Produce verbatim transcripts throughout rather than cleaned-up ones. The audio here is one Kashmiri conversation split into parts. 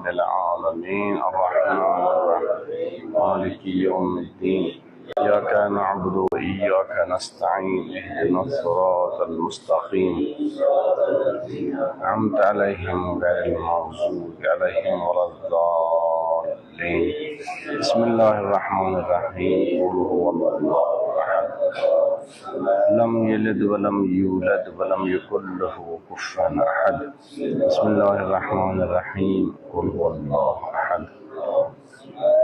العالمين، الرحمن الرحيم، مالك يوم الدين، إياك نعبد وإياك نستعين، اهدنا الصراط المستقيم، أنعمت عليهم غير المغضوب عليهم ولا الضالين. بسم الله الرحمن الرحيم، قل هو الله أحد، لم يلد ولم يولد ولم يكن له كفوا أحد. بسم الله الرحمن الرحيم، قل هو الله أحد،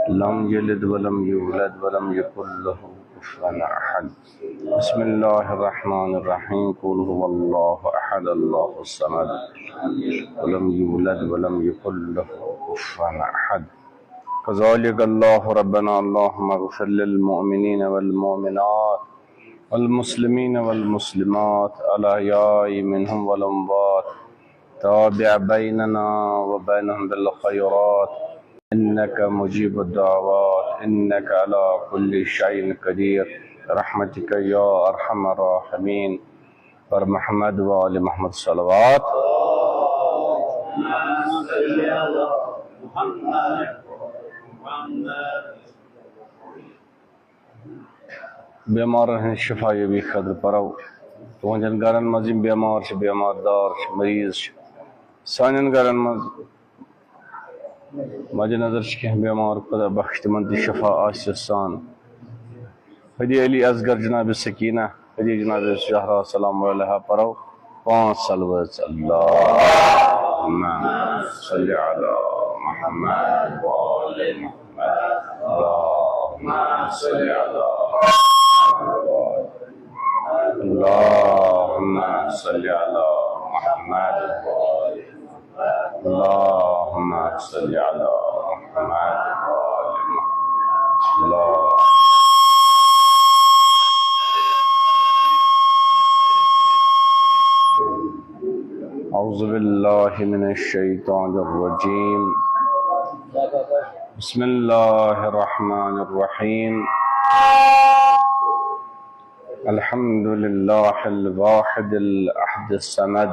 لم يلد ولم يولد ولم يكن له كفوا أحد. بسم الله الرحمن الرحيم، قل هو الله أحد، الله الصمد، ولم يولد ولم يكن له كفوا أحد. كذلك الله ربنا، اللهم اغفر للمؤمنين والمؤمنات والمسلمين والمسلمات الأحياء منهم والأموات، تابع بيننا وبينهم بالخيرات، إنك مجيب الدعوات، إنك على كل شيء قدير، برحمتك يا أرحم الراحمين. پر محمد و آل محمد صلوات۔ بیمارن ہٕنٛز شفا یابی خٲطرٕ پرو۔ تُہنٛدٮ۪ن گرن منٛز یِم بیمار چھِ، بیمار دار چھِ، مریض چھِ، سانٮ۪ن گرن منٛز مد نظر چھِ کینٛہہ بیمار، خدا بخش تِمن تہِ شفا آسہِ سان۔ خدی علی اصغر جناب سکینہ، خدی جناب زہرا سلام علیہا پرو پانٛژھ صلوات۔ اللهم صل على محمد وآل محمد۔ اللهم صل على محمد وآل محمد۔ اللهم صل على محمد وآل محمد۔ اللهم صل على محمد وآل محمد۔ اللهم أعوذ بالله من الشيطان الرجيم۔ بسم الله الرحمن الرحيم۔ الحمد لله الواحد الأحد الصمد،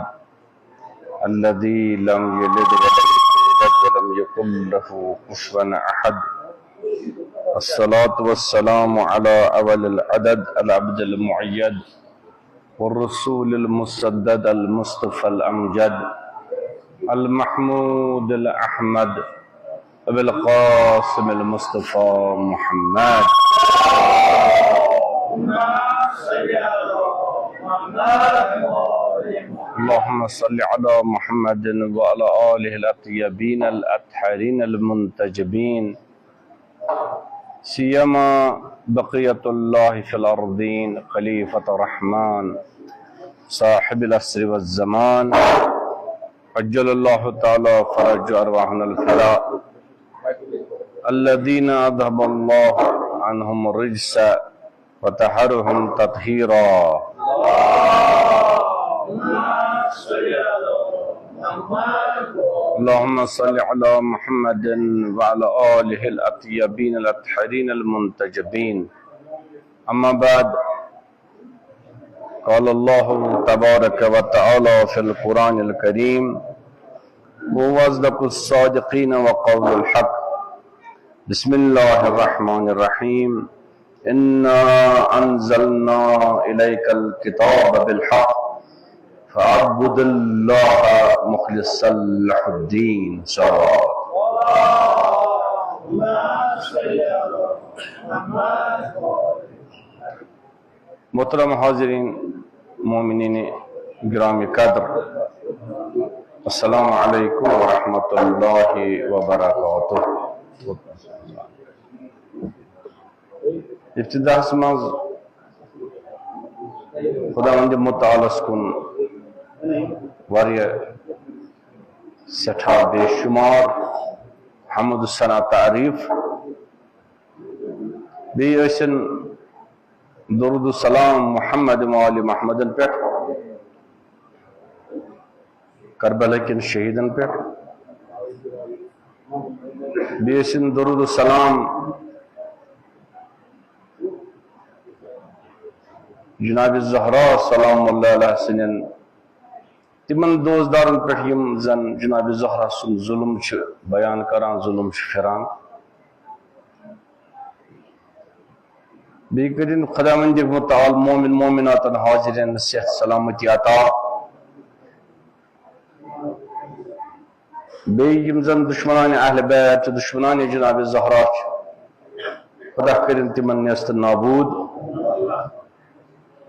الذي لم يلد ولم يولد ولم يكن له كفوا أحد۔ الصلاة والسلام على أول العدد العبد المؤيد، والرسول المسدد المصطفى الأمجد، المحمود الأحمد، أبي القاسم المصطفى محمد۔ اللهم صل على محمد وعلى آله الأطيبين الأطهرين المنتجبين، سيما بقية الله في الأرضين، خليفة الرحمن، صاحب العصر والزمان، عجل الله تعالى فرج أرواحنا الفداء، الذين أذهب الله عنهم الرجس وطهرهم تطهيرا۔ اللهم صل على محمد وعلى آله الأطيبين الأطهرين المنتجبين۔ أما بعد، قال الله تبارك وتعالى في القرآن الكريم، وهو أصدق الصادقين وقول الحق. بسم الله الرحمن الرحيم. إنا أنزلنا إليك الكتاب بالحق فاعبد الله مخلصا له الدين. صلوات۔ محترم حاضرین، مومنین گرامی قدر، السلام علیکم ورحمۃ اللہ وبرکاتہ۔ ابتداہس منٛز خداوند متعالس کُن واریاہ سٮ۪ٹھاہ بے شمار حمد ثنا تعریف۔ بیٚیہِ ٲسِن درود و سلام محمد و آل محمدن پٮ۪ٹھ، کربلا کٮ۪ن شہیدن پٮ۪ٹھ۔ بیٚیہِ ٲسِن درود و سلام جناب زہرا سلام اللہ علیہ سٕنٛدٮ۪ن تِمن دوستدارن پٮ۪ٹھ یِم زن جناب زہرا سُنٛد ظُلم چھِ بیان کران، ظُلم چھِ پھِران۔ بیٚیہِ کٔرِن خداوندِ متعال مومن مومناتن حاضرین صحت سلامتی عطا۔ بیٚیہِ یِم زن دُشمنانِ اہل بیت چھِ، دُشمنانِ جناب زہرا چھِ، خدا کٔرِن تِمن نیست نابود۔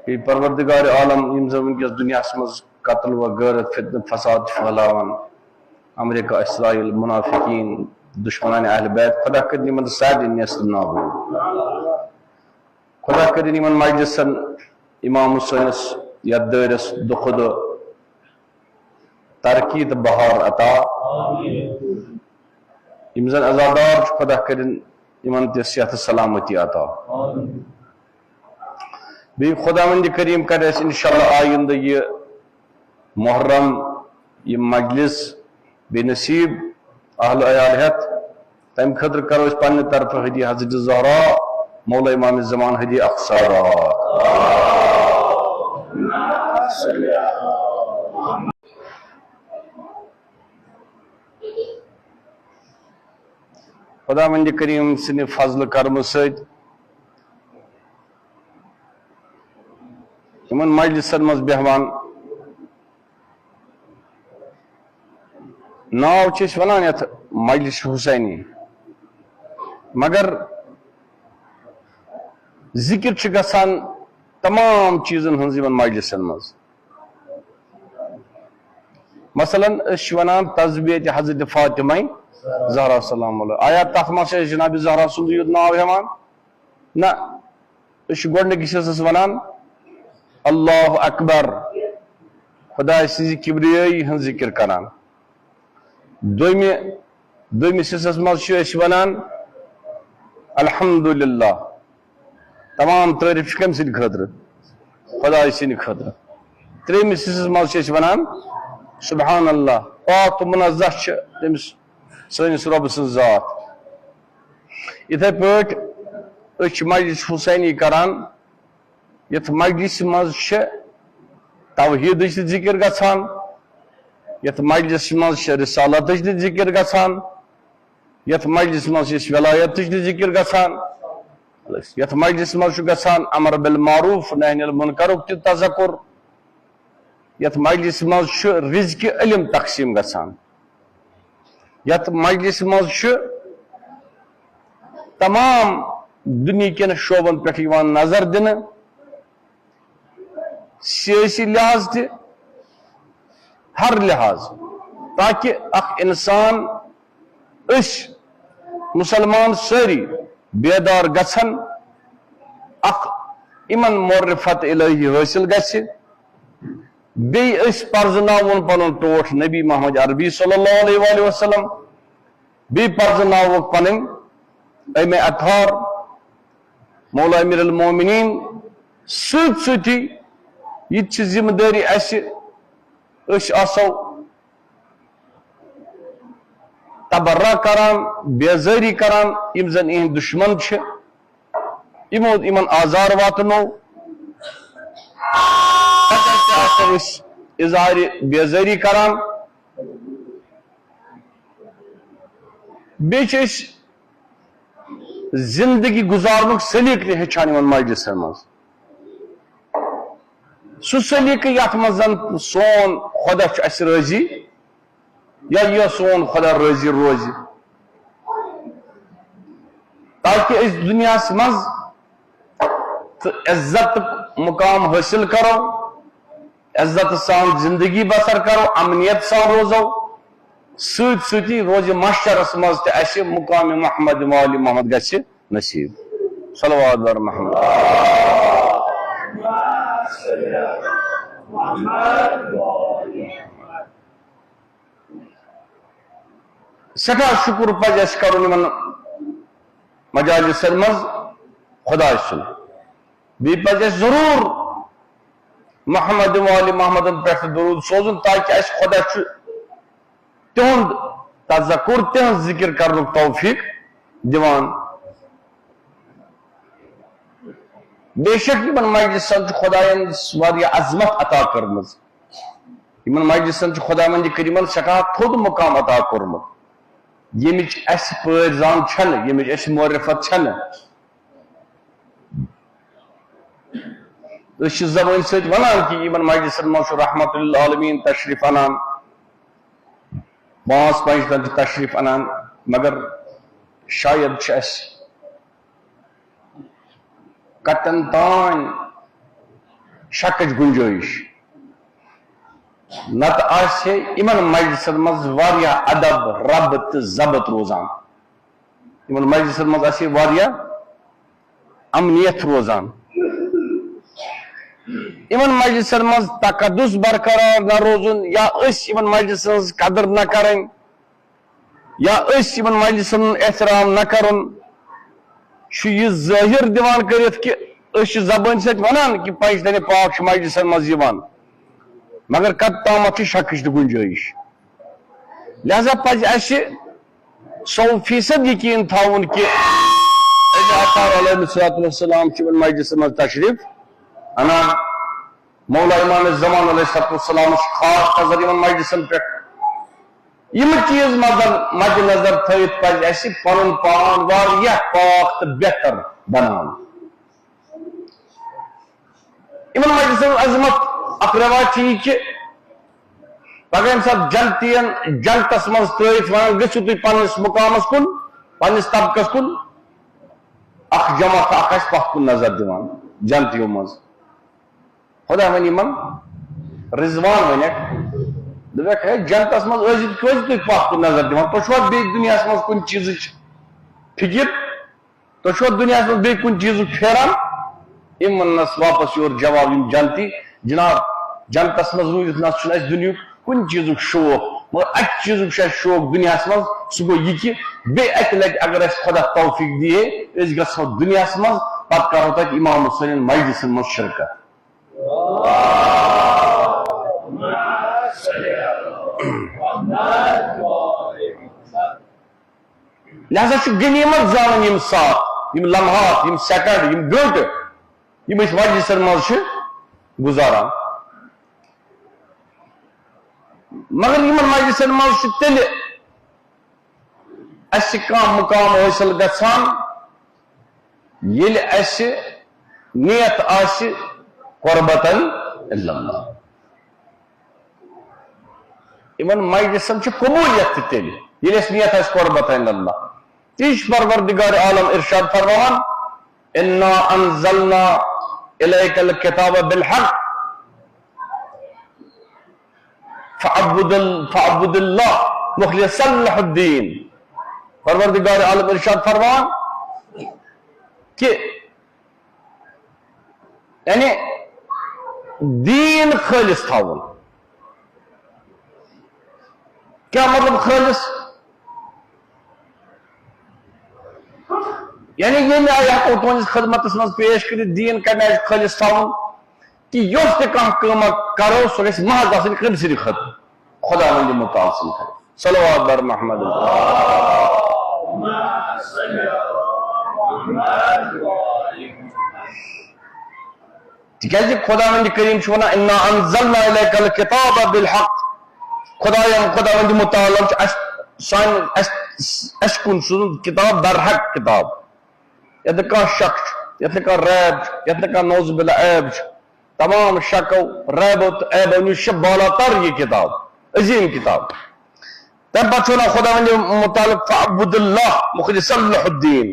بیٚیہِ پروردگار عالم یِم زن وٕنکیٚس دُنیاہس منٛز قتل و غٲرت، فتنہٕ فساد چھِ پھٔہلاوان، امریکہ، اسرائیل، منافقین، دُشمنانِ اہل بیت، خدا کٔرِن یِمن سارنٕے نیست نابود۔ خدا کٔرِن یِمن مجلسن، امام حسینس یتھ دٲیرس دۄہ کھۄتہٕ دۄہ ترقی تہٕ بہار عطا۔ یِم زن عزادار چھِ، خدا کٔرِن یِمن تہِ صحت سلامتی عطا۔ بیٚیہِ خداوندِ کریم کرِ اَسہِ انشاءاللہ آیندٕ یہِ محرم، یہِ مجلس بیٚیہِ نصیب اہل عیال ہٮ۪تھ۔ تَمہِ خٲطرٕ کرو أسۍ پننہِ طرفہٕ ہدیہ حضرت زہرا، مولا امام زمان ہدیہ اقصارات۔ خداوندِ کریم سٕنٛدِ فضلہٕ کرمہٕ سۭتۍ یِمن مجلسن منٛز بیہوان، ناو چھِ أسۍ ونان یتھ مجلس حسینی، مگر ذکر چھِ گژھان تمام چیٖزن ہٕنٛز یِمن مجلسن منٛز۔ مثلاً، أسۍ چھِ ونان تسبیت حضرت فاطمہ زہرا سلام اللہ۔ آیا تتھ منٛز چھِ أسۍ جناب زہرا سُنٛدُے یوت ناو ہٮ۪وان؟ نہ، أسۍ چھِ گۄڈٕنِکِس حصس ونان اللہ اکبر، خدایہِ سٕنٛزِ کبریٲیی ہٕنٛز ذکر کران۔ دوٚیمہِ، دوٚیمِس حصس منٛز چھِ أسۍ ونان الحمدللہ، تمام تعریف چھِ کٔمۍ سٕنٛدِ خٲطرٕ؟ خدایہِ سٕنٛدِ خٲطرٕ۔ ترٛیٚیمِس حصس منٛز چھِ أسۍ ونان سبحان اللہ، پاک تہٕ منزہ چھِ تٔمِس سٲنِس رۄبہٕ سٕنٛز ذات۔ یِتھے پٲٹھۍ أسۍ چھِ مجلس حسینی کران، یتھ مجلسہِ منٛز چھِ توحیدٕچ تہِ ذکر گژھان، یتھ مجلسہِ منٛز چھِ رسالتٕچ تہِ ذکر گژھان، یتھ مجلسہِ منٛز چھِ ولایتٕچ تہِ ذکر گژھان، یتھ مجلسہِ منٛز چھُ گژھان امر بالمعروف نہی عن المنکرُک تہِ تذکر، یتھ مجلسہِ منٛز چھُ رزقِ علم تقسیم گژھان، یتھ مجلسہِ منٛز چھُ تمام دُنیہکٮ۪ن شعبن پٮ۪ٹھ یِوان نظر دِنہٕ، سیٲسی لحاظ تہِ، ہر لحاظ، تاکہ اکھ انسان، أسۍ مسلمان سٲری بیدار گژھن، اکھ یِمن معرفت الہی حٲصِل گژھِ، بیٚیہِ أسۍ پرزٕناوُن پنُن ٹوٹھ نبی محمد عربی صلی اللہ علیہ وآلہ وسلم، بیٚیہِ پرزٕناووکھ پنٕنۍ امہِ اطہار مولا امیر المومنین۔ سۭتۍ سۭتی یہِ تہِ چھِ ذمہٕ دٲری اسہِ، أسۍ آسو تبرہ کران، بیزٲری کران، یِم زن یِہنٛدۍ دشمن چھِ، یِمو یِمن آزار واتنو۔ پتہٕ تہِ آسو أسۍ اظہارِ بیزٲری کران۔ بیٚیہِ چھِ أسۍ زندگی گُزارنُک سلیقہٕ تہِ ہیٚچھان یِمن مجلسن منٛز۔ سُہ سلیقہٕ یتھ منٛز زن سون خۄدا چھُ اسہِ رٲضی، یا یہِ سون خۄدا رٲضی روزِ، تاکہِ أسۍ دُنیاہس منٛز تہٕ عزت مقام حٲصِل کرو، عزت سان زندگی بسر کرو، امنیت سان روزو، سۭتۍ سۭتی روزِ محشرس منٛز تہِ اسہِ مقام محمد و آل محمد گژھِ نصیب۔ صلوات بر محمد۔ سٮ۪ٹھاہ شُکُر پزِ اَسہِ کَرُن یِمن مجالسن منٛز خۄداے سُنٛد۔ بیٚیہِ پزِ اَسہِ ضروٗر محمد و آل محمدن پٮ۪ٹھ درود سوزُن، تاکہِ اَسہِ خۄدا چھُ تِہُنٛد تذکر، تِہٕنٛز ذِکر کرنُک توفیق دِوان۔ بے شک یِمن مجلسن چھُ خۄداین واریاہ عظمت عطا کٔرمٕژ۔ یِمن مجلسن چھُ خداوندِ کریمن سٮ۪ٹھاہ تھوٚد مقام عطا کوٚرمُت، ییٚمِچ اَسہِ پٲرۍ زان چھَنہٕ، ییٚمِچ اَسہِ معرفت چھَنہٕ۔ أسۍ چھِ زبٲنۍ سۭتۍ وَنان کہِ یِمن مجلسن منٛز چھُ رحمت للعالمین تشریف اَنان، پانٛژھ پنٛج تن چھِ تشریف اَنان، مگر شاید چھِ اَسہِ کَتٮ۪ن تام شکٕچ گُنجٲیِش۔ نتہٕ آسہِ ہے یِمن مجلسن منٛز واریاہ ادب، ربط تہٕ ضبط روزان۔ یِمن مجلسن منٛز آسہِ ہے واریاہ امنیت روزان۔ یِمن مجلسن منٛز تقدس برقرار نہ روزُن یا أسۍ یِمن مجلسن ہٕنٛز قدر نہ کرٕنۍ، یا أسۍ یِمن مجلسن ہُنٛد احترام نہ کرُن، چھُ یہِ ظٲہِر دِوان کٔرِتھ کہِ أسۍ چھِ زبٲنۍ سۭتۍ وَنان کہِ پنجتن پاک چھِ مجلسن منٛز یِوان، مگر کتھ تامَتھ چھِ شکٕچ تہِ گُنجٲیِش۔ لہذا پزِ اَسہِ سو فیصد یقین تھاوُن کہِ ابی عطا علیہ الصلوۃ والسلام چھِ یِمن مجلسن منٛز تشریف اَنان۔ مولا امام زمان علیہ الصلوۃ والسلام چھُ خاص نظر یِمن مجلسن پٮ۪ٹھ۔ یِم چیٖز مد-، مد نظر تھٲوِتھ پزِ اَسہِ پنُن پان واریاہ پاک تہٕ بہتر بناوُن۔ یِمن مجلسن ہٕنٛز عظمت اکھ رٮ۪واج چھِ یہِ کہِ پگاہ ییٚمہِ ساتہٕ جنتین جنتس منٛز ترٲوِتھ ونان، "گٔژھِو تُہۍ پننِس مقامس کُن، پننِس طبقس کُن"، اکھ جماعت اکھ آسہِ پتھ کُن نظر دِوان جنتیو منٛز۔ خدا وَنہِ یِمن، رضوان وَنٮ۪کھ، دوٚپٮ۪کھ، "ہے، جنتس منٛز ٲسِو، کیٛازِ تُہۍ پتھ کُن نظر دِوان؟ تُہۍ چھُوا بیٚیہِ دُنیاہس منٛز کُنہِ چیٖزٕچ فِکِر؟ تُہۍ چھُوا دُنیاہس منٛز بیٚیہِ کُنہِ چیٖزُک پھیران؟" یِم وَننَس واپس یورٕ جواب، یِم جنتی، "جناب، جنتس منٛز روٗزِتھ نہ چھُنہٕ اَسہِ دُنیُک کُنہِ چیٖزُک شوق، مگر اَکہِ چیٖزُک چھُ اَسہِ شوق دُنیاہس منٛز، سُہ گوٚو یہِ کہِ بیٚیہِ اَکہِ لٹہِ اگر اَسہِ خۄدا توفیٖق دِیہِ، أسۍ گژھو دُنیاہس منٛز، پتہٕ کرو تَتہِ امام حسینن مجلسن منٛز شرکت۔" لہذا چھُ غنیمت زانُن یِم ساتھ، یِم لمحات، یِم سیکنڈ، یِم گٲنٹہٕ، یِم أسۍ مجلسن منٛز چھِ گُزاران۔ مگر یِمن مجلسن منٛز چھُ تیٚلہِ اَسہِ کانٛہہ مُقام حٲصِل گژھان، ییٚلہِ اَسہِ نیت آسہِ قربتاً الی اللہ۔ یِمن مجلسن چھِ قبولیت تہِ تیٚلہِ، ییٚلہِ اَسہِ نیت آسہِ قربتاً الی اللہ۔ تی چھُ پروردگار عالم ارشاد فرماوان، "انا انزلنا الیک الکتاب بالحق فاعبد ال-، فاعبد اللہ مخلصا لہ الدین۔" پروردگار عالم ارشاد فرماوان کہ یعنی دین خالص تھاوُن۔ کیا مطلب خالص؟ یعنی ییٚمہِ آیہِ ہٮ۪کو تُہنٛدِس خدمتس منٛز پیش کٔرِتھ، دین کمہِ آیہِ چھُ خالص تھاوُن؟ کہ یۄس تہِ کانٛہہ کٲم کرو، سۄ گژھِ محض آسٕنۍ کٔمۍ سٕنٛدِ خٲطرٕ؟ خداوندِ متعال سٕنٛدِ خٲطرٕ۔ صلوات بر محمد۔ تِکیٛازِ خداوندِ کریم چھُ ونان، "انا انزلنا الیک الکتاب بالحق۔" خدایم، خداوندِ متعال چھُ اَسہِ، سانہِ، اَسہِ، اَسہِ کُن سوٗزمُت کتاب برحق کتاب، یَتھ نہٕ کانٛہہ شک چھُ، یَتھ نہٕ کانٛہہ ریب چھُ، یَتھ نہٕ کانٛہہ نعوذ باللہ عیب چھُ۔ تمام شکو، ریبو تہٕ عیبو نِش چھِ بالاتر یہِ کتاب، عظیٖم کتاب۔ تَمہِ پتہٕ چھُ وَنان خداوندِ متعال، "فاعبد اللہ مخلصا لہ الدین۔"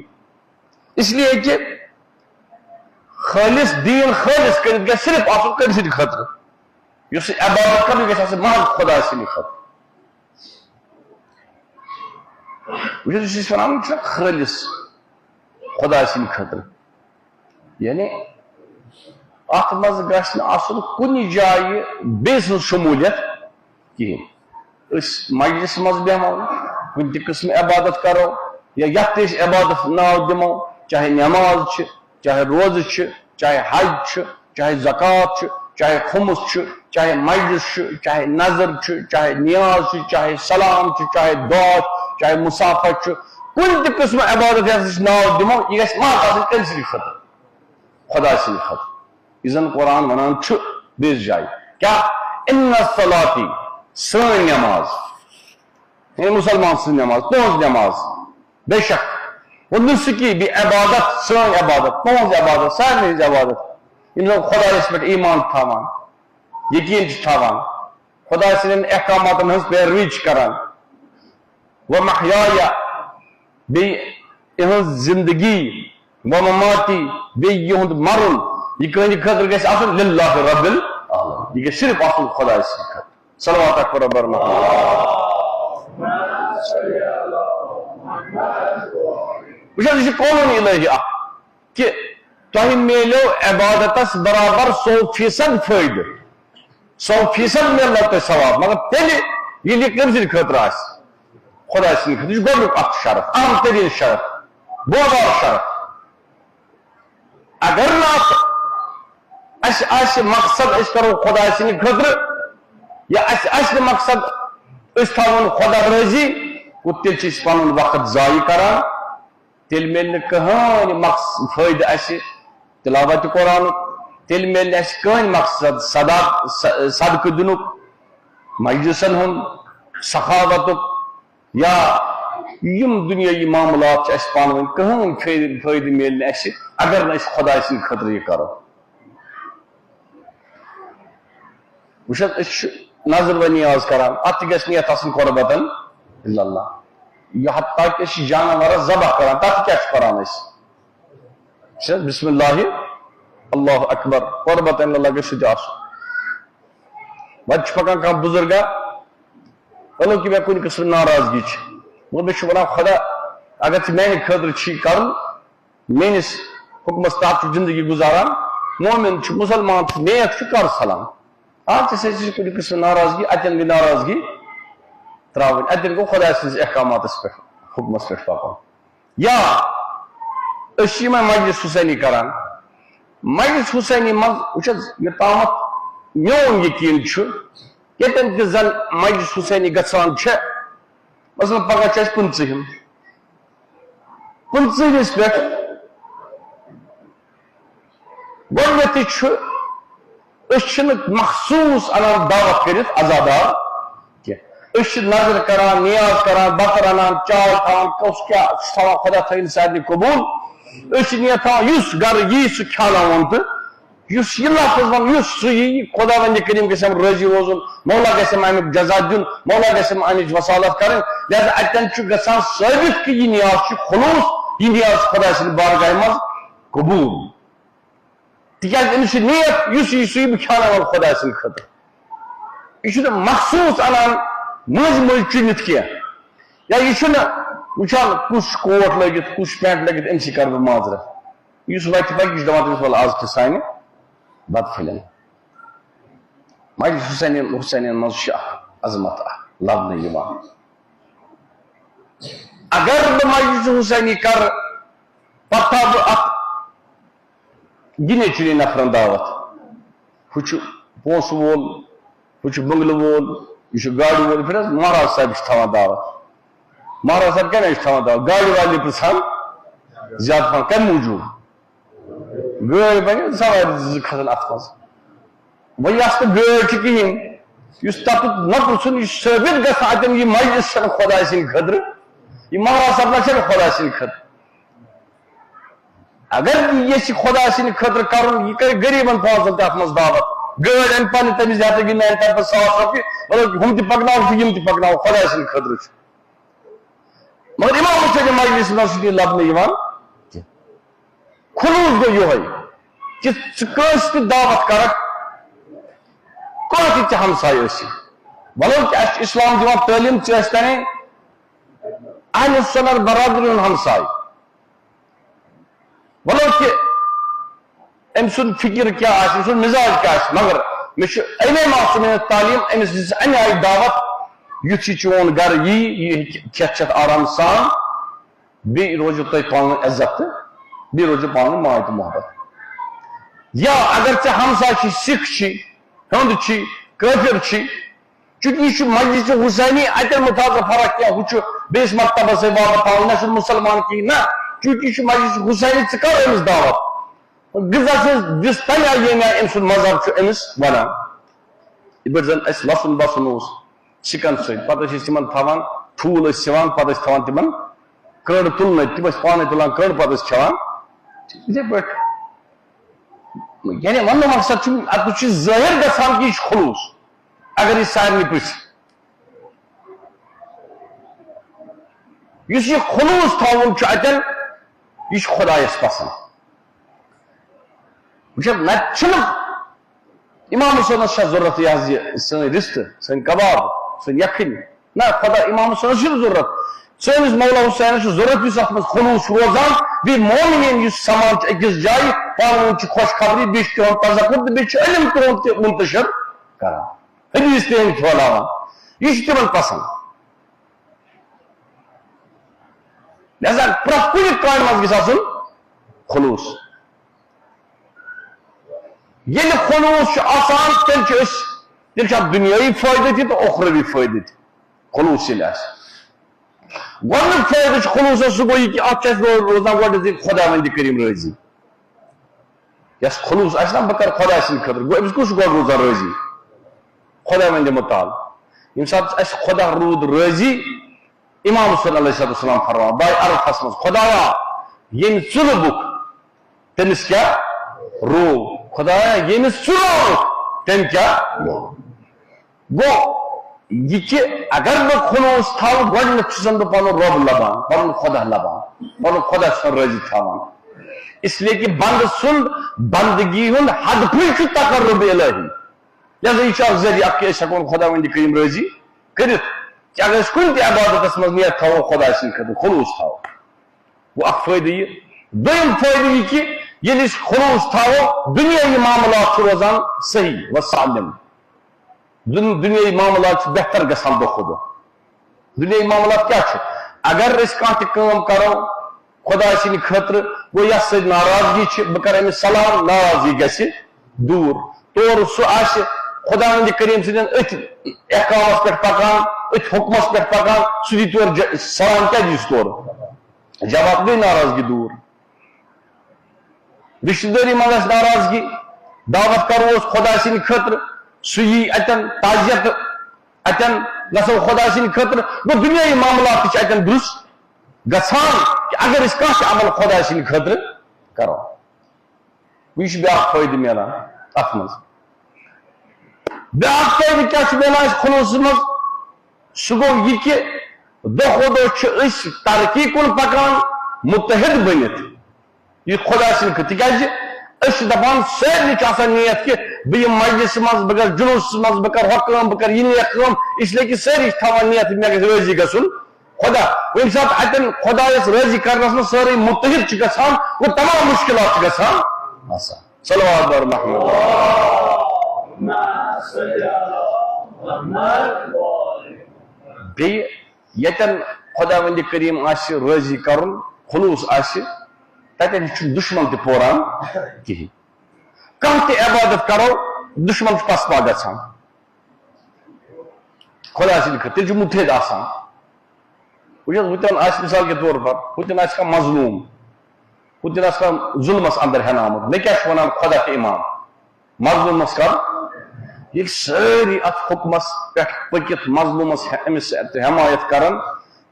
اس لیے کہ خالص دین خالص کٔرِتھ گژھِ صرف آسُن کٔمۍ سٕنٛدِ خٲطرٕ؟ یُس یہِ عبادت کرو، یہِ گژھِ آسٕنۍ محض خدا سٕنٛدِ خٲطرٕ۔ وٕچھِو، یُس أسۍ وَنان چھِ خٲلِص خدا سٕنٛدِ خٲطرٕ، یعنی اَتھ منٛز گژھِ نہٕ آسُن کُنہِ جایہِ بیٚیہِ سٕنٛز شموٗلیت کِہیٖنۍ۔ أسۍ مجلس منٛز بیٚہمو، کُنہِ تہِ قٕسمہٕ عبادت کرو، یا یَتھ تہِ أسۍ عبادت ناو دِمو، چاہے نماز چھِ، چاہے روزٕ چھِ، چاہے حج چھُ، چاہے زکوٰۃ چھُ، چاہے خمس چھُ، چاہے مجلس چھُ، چاہے نذر چھُ، چاہے نیاز چھُ، چاہے سلام چھُ، چاہے دعا چھُ، چاہے مصافحہ چھُ، کُنہِ تہِ قٕسمہٕ عبادت یَتھ أسۍ ناو دِمو، یہِ گژھِ محض آسٕنۍ کٔمۍ سٕنٛدِ خٲطرٕ؟ خدا سٕنٛدِ خٲطرٕ۔ یہِ زن قرآن ونان چھُ بیٚیِس جایہِ۔ کیٛاہ؟ ان صلاتی، سٲنۍ نماز، یعنی مسلمان سٕنٛز نماز، تُہٕنٛز نماز، بے شک، و نسکی، بیٚیہِ عبادت، سٲنۍ عبادت، تُہٕنٛز عبادت، سارنٕے ہٕنٛز عبادت، یِم زَن خۄدایَس پٮ۪ٹھ ایمان چھِ تھاوان، یقیٖن چھِ تھاوان، خۄداے سٕنٛدٮ۪ن احکاماتَن ہٕنٛز پیروی چھِ کران، و محیایا، بیٚیہِ یِہٕنٛز زندگی، و مماتی، بیٚیہِ یِہُنٛد مرُن، یہِ کٕہٕنٛدِ خٲطرٕ گژھِ آسُن للہ رب العالمین، یہِ گژھِ صرف آسُن خۄداے سٕنٛدِ خٲطرٕ۔ صلوات اکبر ربر محمد۔ وٕچھ حظ، یہِ چھُ قونوٗن الہی اکھ کہِ تۄہہِ میلیو عبادتس برابر سو فیصد فٲیدٕ، سو فیصد میلنو تۄہہِ ثواب، مگر تیٚلہِ ییٚلہِ یہِ کٔمۍ سٕنٛدِ خٲطرٕ آسہِ؟ خۄداے سٕنٛدِ خٲطرٕ۔ یہِ چھُ گۄڈٕنیُک اکھ شرط، اہم تریٖن شرط، بوزار شرط۔ اگر نہٕ اتھ اسہِ آسہِ مقصد، أسۍ کرو خۄداے سٕنٛدِ خٲطرٕ، یا اسہِ آسہِ نہٕ مقصد، أسۍ تھاوون خۄدا رٲضی، گوٚو تیٚلہِ چھِ أسۍ پنُن وقت ضایع کران، تیٚلہِ میلہِ نہٕ کٕہٕنۍ مقص-، فٲیدٕ اسہِ تلاوت قرآنُک، تیٚلہِ میلہِ نہٕ اسہِ کٕہٕنۍ مقصد صدا-، ص-، صدقہٕ دِنُک، مجلسن ہُنٛد، سخاوتُک، یا یِم دُنیٲیی معاملات چھِ اَسہِ پانہٕ ؤنۍ، کٕہٕنۍ فٲیدٕ، فٲیدٕ میلہِ نہٕ اَسہِ، اگر نہٕ أسۍ خۄداے سٕنٛدِ خٲطرٕ یہِ کَرو۔ وٕچھ حظ، أسۍ چھِ نظر و نیاز کَران، اَتھ تہِ گژھِ نیت آسٕنۍ قربتاً الا اللہ۔ یہِ حتیٰ کہِ أسۍ چھِ جانوَرَس ذبح کَران، تَتھ تہِ کیٛاہ چھِ پَران أسۍ؟ چھِ حظ بسم اللہ، اللہ اکبر، قربتاً الا اللہ گژھِ سُہ تہِ آسُن۔ وَتہِ چھُ پَکان کانٛہہ بُزرگا، ولو کہِ مےٚ کُنہِ قٕسمٕچ ناراضگی چھِ، مگر مےٚ چھُ وَنان، خۄدا، اگر ژٕ میٛانہِ خٲطرٕ چھی کَرُن، میٛٲنِس حُکمَس تحت چھُ زِندگی گُزاران، مومِن چھُ، مُسلمان چھُ، نیک چھُ، کَر سلام۔ آ، ژےٚ سۭتۍ چھِ کُنہِ قٕسمٕچ ناراضگی، اَتٮ۪ن گٔے ناراضگی ترٛاوٕنۍ، اَتٮ۪ن گوٚو خۄداے سٕنٛدِس احکاماتَس پٮ۪ٹھ، حُکمَس پٮ۪ٹھ پَکُن۔ یا أسۍ چھِ یِمَے مجلس حسینی کران۔ مجلس حسینی منٛز، وٕچھ حظ، یوٚتامَتھ میون یقیٖن چھُ، ییٚتٮ۪ن تہِ زَن مجلس حسینی گژھان چھےٚ، مثلاً پگاہ چھُ اَسہِ پٕنٛژٕہِم، پٕنٛژٕہمِس پٮ۪ٹھ گۄڈٕنیتھٕے چھُ، أسۍ چھِنہٕ مخصوٗص اَنان دعوت کٔرِتھ عزادار کینٛہہ۔ أسۍ چھِ نظر کران، نیاز کران، بَتہٕ رَنان، چاے تھاوان، کُس کیٛاہ چھُ تھاوان، خۄدا تھٲیِن سارنٕے قبوٗل۔ أسۍ چھِ نیت تھاوان، یُس گرٕ یی، سُہ کھیٛاناوُن، تہٕ یُس یہِ لفظ وَنہِ، یُس سُہ یی، خۄداوندِ کریٖم گژھِ ہم رٲضی روزُن، مولا گژھِ ہم اَمیُک جزا دیُن، مولا گژھِ ہم اَمِچ وصالت کَرٕنۍ۔ لہذا اَتٮ۪ن چھُ گژھان ثٲبت کہِ یہِ نیاز چھُ خلوٗص، یہِ نیاز چھُ خۄداے سٕنٛدِ بارگاہہِ منٛز قبوٗل۔ تِکیٛازِ أمِس چھِ نیت، یُس یہِ، سُہ یی بہٕ کھیٛاناوَن خۄداے سٕنٛدِ خٲطرٕ۔ یہِ چھُنہٕ مخصوٗص اَنان مٔنٛزۍ مٔنٛزۍ چُنِتھ کینٛہہ، یا یہِ چھُنہٕ وٕچھان کُس کوٹ لٲگِتھ، کُس پینٹ لٲگِتھ، أمۍ سٕے کَرٕ بہٕ معذرت۔ یُس وَتہِ پَکہِ، یہِ چھُ دَپان تٔمِس، وَلہٕ آز کھےٚ سانہِ بَتہٕ پھٔلٮ۪ن۔ مجلس حسینین، حسینین منٛز چھِ اکھ عظمت اکھ لبنہٕ یِوان۔ اگر بہٕ مجلس حسینی کرٕ، پتہٕ تھاوٕ بہٕ اتھ گِنے چُنے نفرن دعوت۔ ہُہ چھُ پونسہٕ وول، ہُہ چھُ بنگلہٕ وول، یہِ چھُ گاڑِ وول، یہِ پھِر حظ مہراز صٲب چھِ تھاوان دعوت۔ مہراز صٲب کمہِ آیہِ چھِ تھاوان دعوت؟ گاڑِ والنٕے پرژھان زیادٕ پہن، کمہِ موٗجوٗب؟ گٲڑۍ بنہِ سوارِ زٕ کھسن اتھ منٛز۔ وۄنۍ یس نہٕ گٲڑۍ چھِ کِہیٖنۍ، یُس تتھ نہ پرژھُن، یہِ چھُ ثٲبت گژھان اتٮ۪ن، یہِ مجلس چھنہٕ خۄداے سٕنٛدِ خٲطرٕ، یہِ مہراز سپنا چھنہٕ خۄداے سٕنٛدِ خٲطرٕ۔ اگر یہِ یژھِ خۄداے سٕنٛدِ خٲطرٕ کرُن، یہِ کرِ غریبن پانٛژن تہِ اتھ منٛز دعوت، گٲڑۍ انہِ پننہِ تٔمِس دِتھ، یہِ میانہِ طرفہٕ ساس رۄپیہِ، مطلب، ہُم تہِ پکناوُن تہٕ یِم تہِ پکناوُن، خۄداے سٕنٛدِ خٲطرٕ چھُ۔ مگر امام حسین مجلس منٛز چھُنہٕ یہِ لبنہٕ یِوان کینٛہہ۔ خلوص گوٚو یِہوٚے کہِ ژٕ کٲنٛسہِ تہِ دعوت کرکھ، کانٛہہ تہِ ژےٚ ہمسایہِ ٲسِن، ولو کہِ اَسہِ چھُ اسلام دِوان تعلیٖم، ژےٚ ٲسۍ تَنے اہل سنت برادری ہُنٛد ہمسایہِ، ولو کہِ أمۍ سُنٛد فکر کیٛاہ آسہِ، أمۍ سُنٛد مزاج کیٛاہ آسہِ، مگر مےٚ چھُ امے معصومینس تعلیٖم، أمِس دِژ امہِ آیہِ دعوت، یُتھ یہِ چون گرٕ یی، یہِ ہیٚکہِ کھٮ۪تھ چٮ۪تھ آرام سان، بیٚیہِ روزیو تۄہہِ پانہٕ ؤنۍ عزت تہٕ بیٚیہِ روزیو پانہٕ ؤنۍ ماے تہٕ محبت۔ یا اگر ژےٚ ہمساے چھی، سِکھ چھی، ہیوٚنٛد چھی، کٲفِر چھی، چونکہ یہِ چھُ مجلس حسینی، اتٮ۪ن متاثر فرق کینٛہہ، ہُہ چھُ بیٚیِس مکتبس سۭتۍ وابستہٕ تھاوُن، نہ چھُ مسلمان کِہیٖنۍ، نہ، چونکہ یہِ چھُ مجلس حسینی، ژٕ کر أمِس دعوت؟ غذا چھُ دِس تَمہِ آیہِ، ییٚمہِ آیہِ أمۍ سُنٛد مذہب چھُ أمِس وَنان۔ یِتھ پٲٹھۍ زَن اَسہِ لَسُن بَسُن اوس سِکَن سۭتۍ، پَتہٕ ٲسۍ أسۍ تِمَن تھاوان، ٹھوٗل ٲسۍ سِوان، پَتہٕ ٲسۍ تھاوان تِمَن کٔنٛڈ تُلنَے، تِم ٲسۍ پانَے تُلان کٔنٛڈ، پَتہٕ ٲسۍ کھٮ۪وان۔ یِتھَے پٲٹھۍ، یعنی وَننُک مقصد چھُ، اَتھ چھُ ظٲہِر گژھان کہِ یہِ چھُ خلوٗص، اگر یہِ سارنٕے پرٛژھِ۔ یُس یہِ خلوٗص تھاوُن چھُ اَتٮ۪ن، یہِ چھُ خۄدایَس پَسنٛد۔ وٕچھ حظ، نَتہٕ چھُنہٕ اِمام حُسینَس چھا ضوٚرَتھ یہِ حظ یہِ سٲنۍ رِستہٕ، سٲنۍ کباب، سٲنۍ یَکھٕنۍ؟ نہ، خۄدا اِمام حُسینَس چھُنہٕ ضوٚرَتھ۔ سٲنِس مولا حُسینَس چھُ ضوٚرَتھ یُس اَتھ منٛز خلوٗص چھُ روزان، بیٚیہِ مومِنیٖن یُس سَمان چھُ أکِس جایہِ، پانہٕ ؤنۍ چھِ خۄش خبری، بیٚیہِ چھُ تِہُنٛد تذکُر تہٕ بیٚیہِ چھُ علم تِہُنٛد تہِ منتشر کران۔ حدیث تہِ أمِس پھٲلاوان۔ یہِ چھُ تِمن پسنٛد۔ لہذا پرٛٮ۪تھ کُنہِ کامہِ منٛز گژھِ آسُن خلوٗص۔ ییٚلہِ خلوٗص چھُ آسان، تیٚلہِ چھُ أسۍ، تیٚلہِ چھُ اَتھ دُنیٲیی فٲیدٕ تہِ تہٕ اُخروی فٲیدٕ تہِ۔ خلوٗص ییٚلہِ آسہِ۔ گۄڈٕنیُک فٲیدٕ چھُ خلوٗصس، سُہ گوٚو یہِ کہِ اَتھ چھُ اَسہِ رو-، روزان گۄڈٕنیتھٕے خۄداوندِ کریٖم رٲضی۔ یَس خلوٗص آسہِ نا، بہٕ کَرٕ خۄداے سٕنٛدِ خٲطرٕ، گوٚو أمِس کُس چھُ گۄڈٕ روزان رٲضی؟ خۄداوندِ مُتعال۔ ییٚمہِ ساتہٕ اَسہِ خۄدا روٗد رٲضی، اِمام حُسین علیہ الصلوۃ والسلام فرمان، بائے عرفس منٛز، خۄدایا، ییٚمۍ ژٕ لوٚبُکھ، تٔمِس کیٛاہ روو؟ خۄدایا، ییٚمِس ژٕ رووُکھ، تٔمۍ کیٛاہ لوٚب؟ گوٚو، یہِ کہِ اگر بہٕ خلوٗص تھاوٕ، گۄڈٕنیتھ چھُسن بہٕ پنُن رۄب لبان، پنُن خۄدا لبان، پنُن خۄدا چھُسن رٲضی تھاوان۔ اس لیے کہِ بندٕ سُنٛد بندگی ہُنٛد ہدفٕے چھُ تقرب الہی۔ لہذا یہِ چھُ اکھ ذٔریعہٕ اکھ کہِ أسۍ ہٮ۪کون خۄداوندِ کریم رٲضی کٔرِتھ۔ کہِ اگر أسۍ کُنہِ تہِ عبادتس منٛز نیت تھاوو خۄداے سٕنٛدِ خٲطرٕ، خلوٗص تھاوو۔ گوٚو اکھ فٲیدٕ یہِ۔ دوٚیِم فٲیدٕ یہِ کہِ ییٚلہِ أسۍ خلوٗص تھاوو، دُنیٲیی معاملات چھِ روزان صحیح و سالم۔ دُن-، دُنیٲیی معاملات چھِ بہتر گژھان دۄہ کھۄتہٕ دۄہ۔ دُنیٲیی معاملات کیٛاہ چھِ؟ اگر أسۍ کانٛہہ تہِ کٲم کرو خۄداے سٕنٛدِ خٲطرٕ، گوٚو یَتھ سۭتۍ ناراضگی چھِ، بہٕ کرٕ أمِس سلام، ناراضگی گژھِ دوٗر۔ تورٕ سُہ آسہِ خۄداوندِ کریم سٕنٛدٮ۪ن أتھۍ احکامس پٮ۪ٹھ پکان، أتھۍ حُکمس پٮ۪ٹھ پکان، سُہ دی تورٕ ج-، سلام کیٛاہ دی سُہ تورٕ؟ جواب گٔے ناراضگی دوٗر۔ رشتہٕ دٲری منٛز آسہِ ناراضگی، دعوت کرو أسۍ خۄدا سٕنٛدِ خٲطرٕ، سُہ یی اتٮ۪ن تعزیت، اتٮ۪ن گژھو خۄدا سٕنٛدِ خٲطرٕ، گوٚو دُنیٲیی معاملات تہِ چھِ اتٮ۪ن درست گژھان، کہِ اگر أسۍ کانٛہہ تہِ عمل خۄدا سٕنٛدِ خٲطرٕ کرو۔ یہِ چھُ بیٛاکھ فٲیدٕ میلان اتھ منٛز۔ بیٛاکھ فٲیدٕ کیٛاہ چھُ میلان اَسہِ خلوٗصس منٛز؟ سُہ گوٚو یہِ کہِ دۄہ کھۄتہٕ دۄہ چھِ أسۍ ترقی کُن پکان، متحد بٔنِتھ۔ یہِ خۄدا سٕنٛدِ خٲطرٕ، تِکیٛازِ أسۍ چھِ دَپان، سارنٕے چھُ آسان نیت کہِ بہٕ یِمہٕ مجلسہِ منٛز، بہٕ گژھٕ جلوسَس منٛز، بہٕ کَرٕ ہۄ کٲم، بہٕ کَرٕ یہِ نیک کٲم، اس لیے کہِ سٲری چھِ تھاوان نیت، مےٚ گژھِ رٲضی گژھُن خۄدا۔ ییٚمہِ ساتہٕ اَتٮ۪ن خۄدایَس رٲضی کَرنَس منٛز سٲرٕے مُتحد چھِ گژھان، گوٚو تمام مُشکِلات چھِ گژھان آسان۔ صلوات بر محمد۔ بیٚیہِ ییٚتٮ۪ن خۄداوندِ کریم آسہِ رٲضی کرُن، خلوص آسہِ، تتٮ۪ن چھُنہٕ دُشمن تہِ پوران کِہیٖنۍ۔ کانٛہہ تہِ عبادت کرو، دُشمن چھُ پسپا گژھان۔ خۄدا سٕنٛدِ خٲطرٕ تیٚلہِ چھُ مُتحد آسان۔ وٕچھ حظ، ہُتٮ۪ن آسہِ مثال کے طور پر، ہُتٮ۪ن آسہِ کانٛہہ مظلوٗم، ہُتٮ۪ن آسہِ کانٛہہ ظُلمس اندر ہٮ۪نہٕ آمُت، مےٚ کیٛاہ چھُ ونان خۄدا تہٕ امام؟ مظلوٗمس کر، ییٚلہِ سٲری اتھ حُکمس پٮ۪ٹھ پٔکِتھ مظلوٗمس ہے-، أمِس حمایت کرن،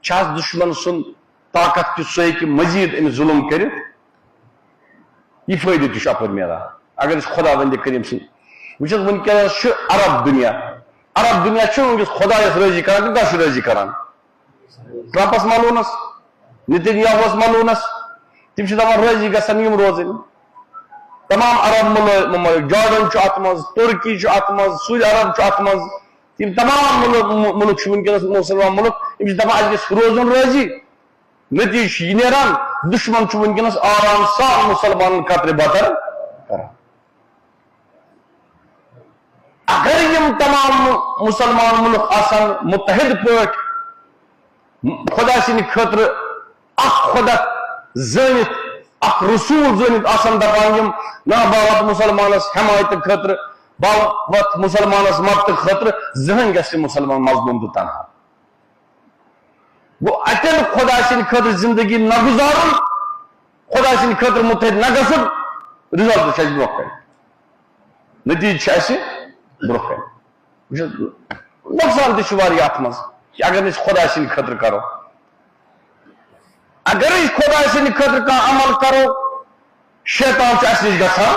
چھِ حظ دُشمن سُنٛد طاقت کہِ سُہ ہیٚکہِ مزید أمِس ظُلم کٔرِتھ؟ یہِ فٲیدٕ تہِ چھُ اپٲرۍ میلان۔ اگر أسۍ خۄداوندِ کریم سٕنٛدۍ وٕچھ حظ، وٕنکیٚنس چھُ عرب دُنیا، عرب دُنیا چھُ وٕنکیٚس خۄدایس رٲضی کران کِنہٕ کانٛہہ چھُ رٲضی کران؟ ٹرمپس ملوٗنس، نتن یاہوس ملوٗنس، تِم چھِ دپان رٲضی گژھن یِم روزٕنۍ۔ تمام عرب مُلٲ-، مُمٲلِک، جارڈن چھُ اتھ منٛز، ترکی چھُ اتھ منٛز، سعودی عرب چھُ اتھ منٛز، یِم تمام مُلک، مُ-، مُلک چھِ وٕنکیٚنس مُسلمان مُلک، یِم چھِ دپان اَسہِ گژھِ روزُن رٲضی۔ نتیجہٕ چھُ یہِ نیران، دُشمن چھُ وٕنکیٚنس آرام سان مُسلمانن قطرِ بتر کران۔ اگر یِم تمام مُسلمان مُلک آسن مُتحد پٲٹھۍ خۄدا سٕنٛدِ خٲطرٕ اکھ خۄدا زٲنِتھ، اکھ رسول زٲنِتھ آسن دپان یِم، نہ، باوت مُسلمانس حمایتہٕ خٲطرٕ، باوت مُسلمانس مدتہٕ خٲطرٕ، زٕہٕنۍ گژھِ مُسلمان مظلوم تہٕ تنہا۔ گوٚو، اتٮ۪ن خۄدا سٕنٛدِ خٲطرٕ زندگی نہ گُزارُن، خۄدا سٕنٛدِ خٲطرٕ مُتحد نہ گژھُن، result چھُ اَسہِ برونٛہہ کنہِ، نتیجہٕ چھُ اَسہِ برونٛہہ کنہِ۔ وٕچھ حظ، نۄقصان تہِ چھُ واریاہ اَتھ منٛز، اگر نہٕ أسۍ خۄداے سٕنٛدِ خٲطرٕ کَرو۔ اگر أسۍ خۄداے سٕنٛدِ خٲطرٕ کانٛہہ عمل کَرو، شیطان چھُ اَسہِ نِش گژھان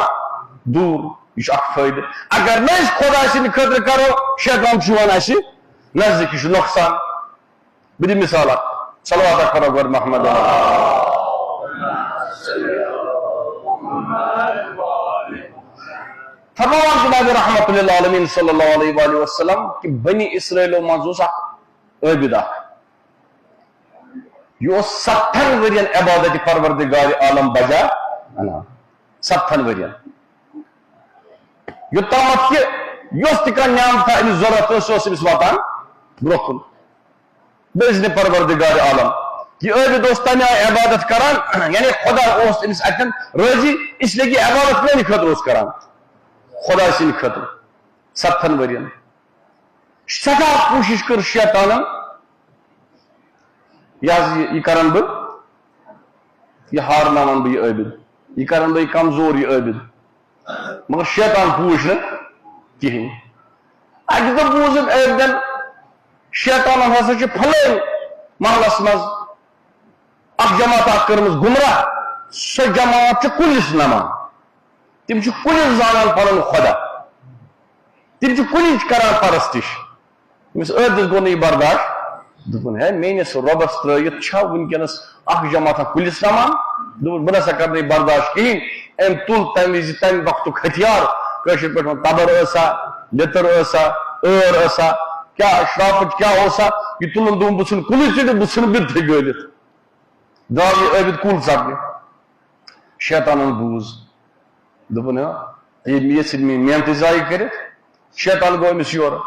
دوٗر، یہِ چھُ اَکھ فٲیدٕ۔ اگر نہٕ أسۍ خۄداے سٕنٛدِ خٲطرٕ کَرو، شیطان چھُ یِوان اَسہِ نزدیٖک، یہِ چھُ نۄقصان۔ بہٕ دِمہٕ مثال اَکھ، صلوات اَکھ پَرو گۄڈٕ محمد۔ فرماوان جناب رحمت للعالمین صلی اللہ علیہ وآلہ وسلم کہ بنی اسرائیلو منٛز اوس اَکھ عٲبِد اَکھ۔ یہِ اوس ستن ؤرین عبادت پروردگار عالم بجا انان۔ ستن ؤرین۔ یوٚتامَتھ کہِ یۄس تہِ کانٛہہ نعمت أمِس ضروٗرت ٲس، سۄ ٲس أمِس واتان برٛونٛہہ کُن۔ بإذن پروردگار عالم۔ یہِ عٲبِد اوس تَمہِ آیہِ عبادت کران، یعنی خدا اوس أمِس اَتٮ۪ن رٲضی، اس لیے کہِ عبادت کٕہٕنٛدِ خٲطرٕ اوس کران؟ خدا سٕنٛدِ خٲطرٕ۔ ستن ؤرین۔ سٮ۪ٹھاہ کوٗشِش کٔر شیطانن، یہِ حظ یہِ، یہِ کرن بہٕ، یہِ ہارناون بہٕ یہِ عٲبِد، یہِ کرن بہٕ یہِ کمزور یہِ عٲبِد۔ مگر شیطان پوٗچھ نہٕ کِہیٖنۍ۔ اَکہِ دۄہ بوٗز أمۍ عٲبِدن، شیطانن ہسا چھِ فلٲنۍ محلس منٛز اکھ جماعت اکھ کٔرمٕژ گمراہ، سۄ جماعت چھِ کُلِس نمان۔ تِم چھِ کُلِس زانان پنُن خۄدا۔ تِم چھِ کُلِچ کران پرستش۔ أمِس عٲبِدس گوٚو نہٕ یہِ برداشت۔ دوٚپُن، ہے، میٲنِس رۄبس ترٲوِتھ چھا وٕنکیٚنس اکھ جماعتھا کُلِس نمان؟ دوٚپُن، بہٕ نسا کرٕ نہٕ یہِ برداشت کِہیٖنۍ۔ أمۍ تُل تمہِ وِزِ تمہِ وقتُک ہتھیار، کٲشِر پٲٹھۍ وَنو تبر ٲسا، لیٚتٕر ٲسا، ٲر ٲسا، کیٛاہ شرافٕچ کیٛاہ اوسا، یہِ تُلُن، دوٚپُن، بہٕ ژھٕنہٕ کُلِس تہِ تہٕ بہٕ ژھٕنہٕ بِدتھٕے گٲلِتھ۔ درٛاو یہِ عٲبِد کُل ژٹنہِ۔ شیطانن بوٗز۔ دوٚپُن، ہا، ییٚمۍ یژھِ میٛٲنۍ محنتٕے ضایع کٔرِتھ۔ شیطان گوٚو أمِس یورٕ۔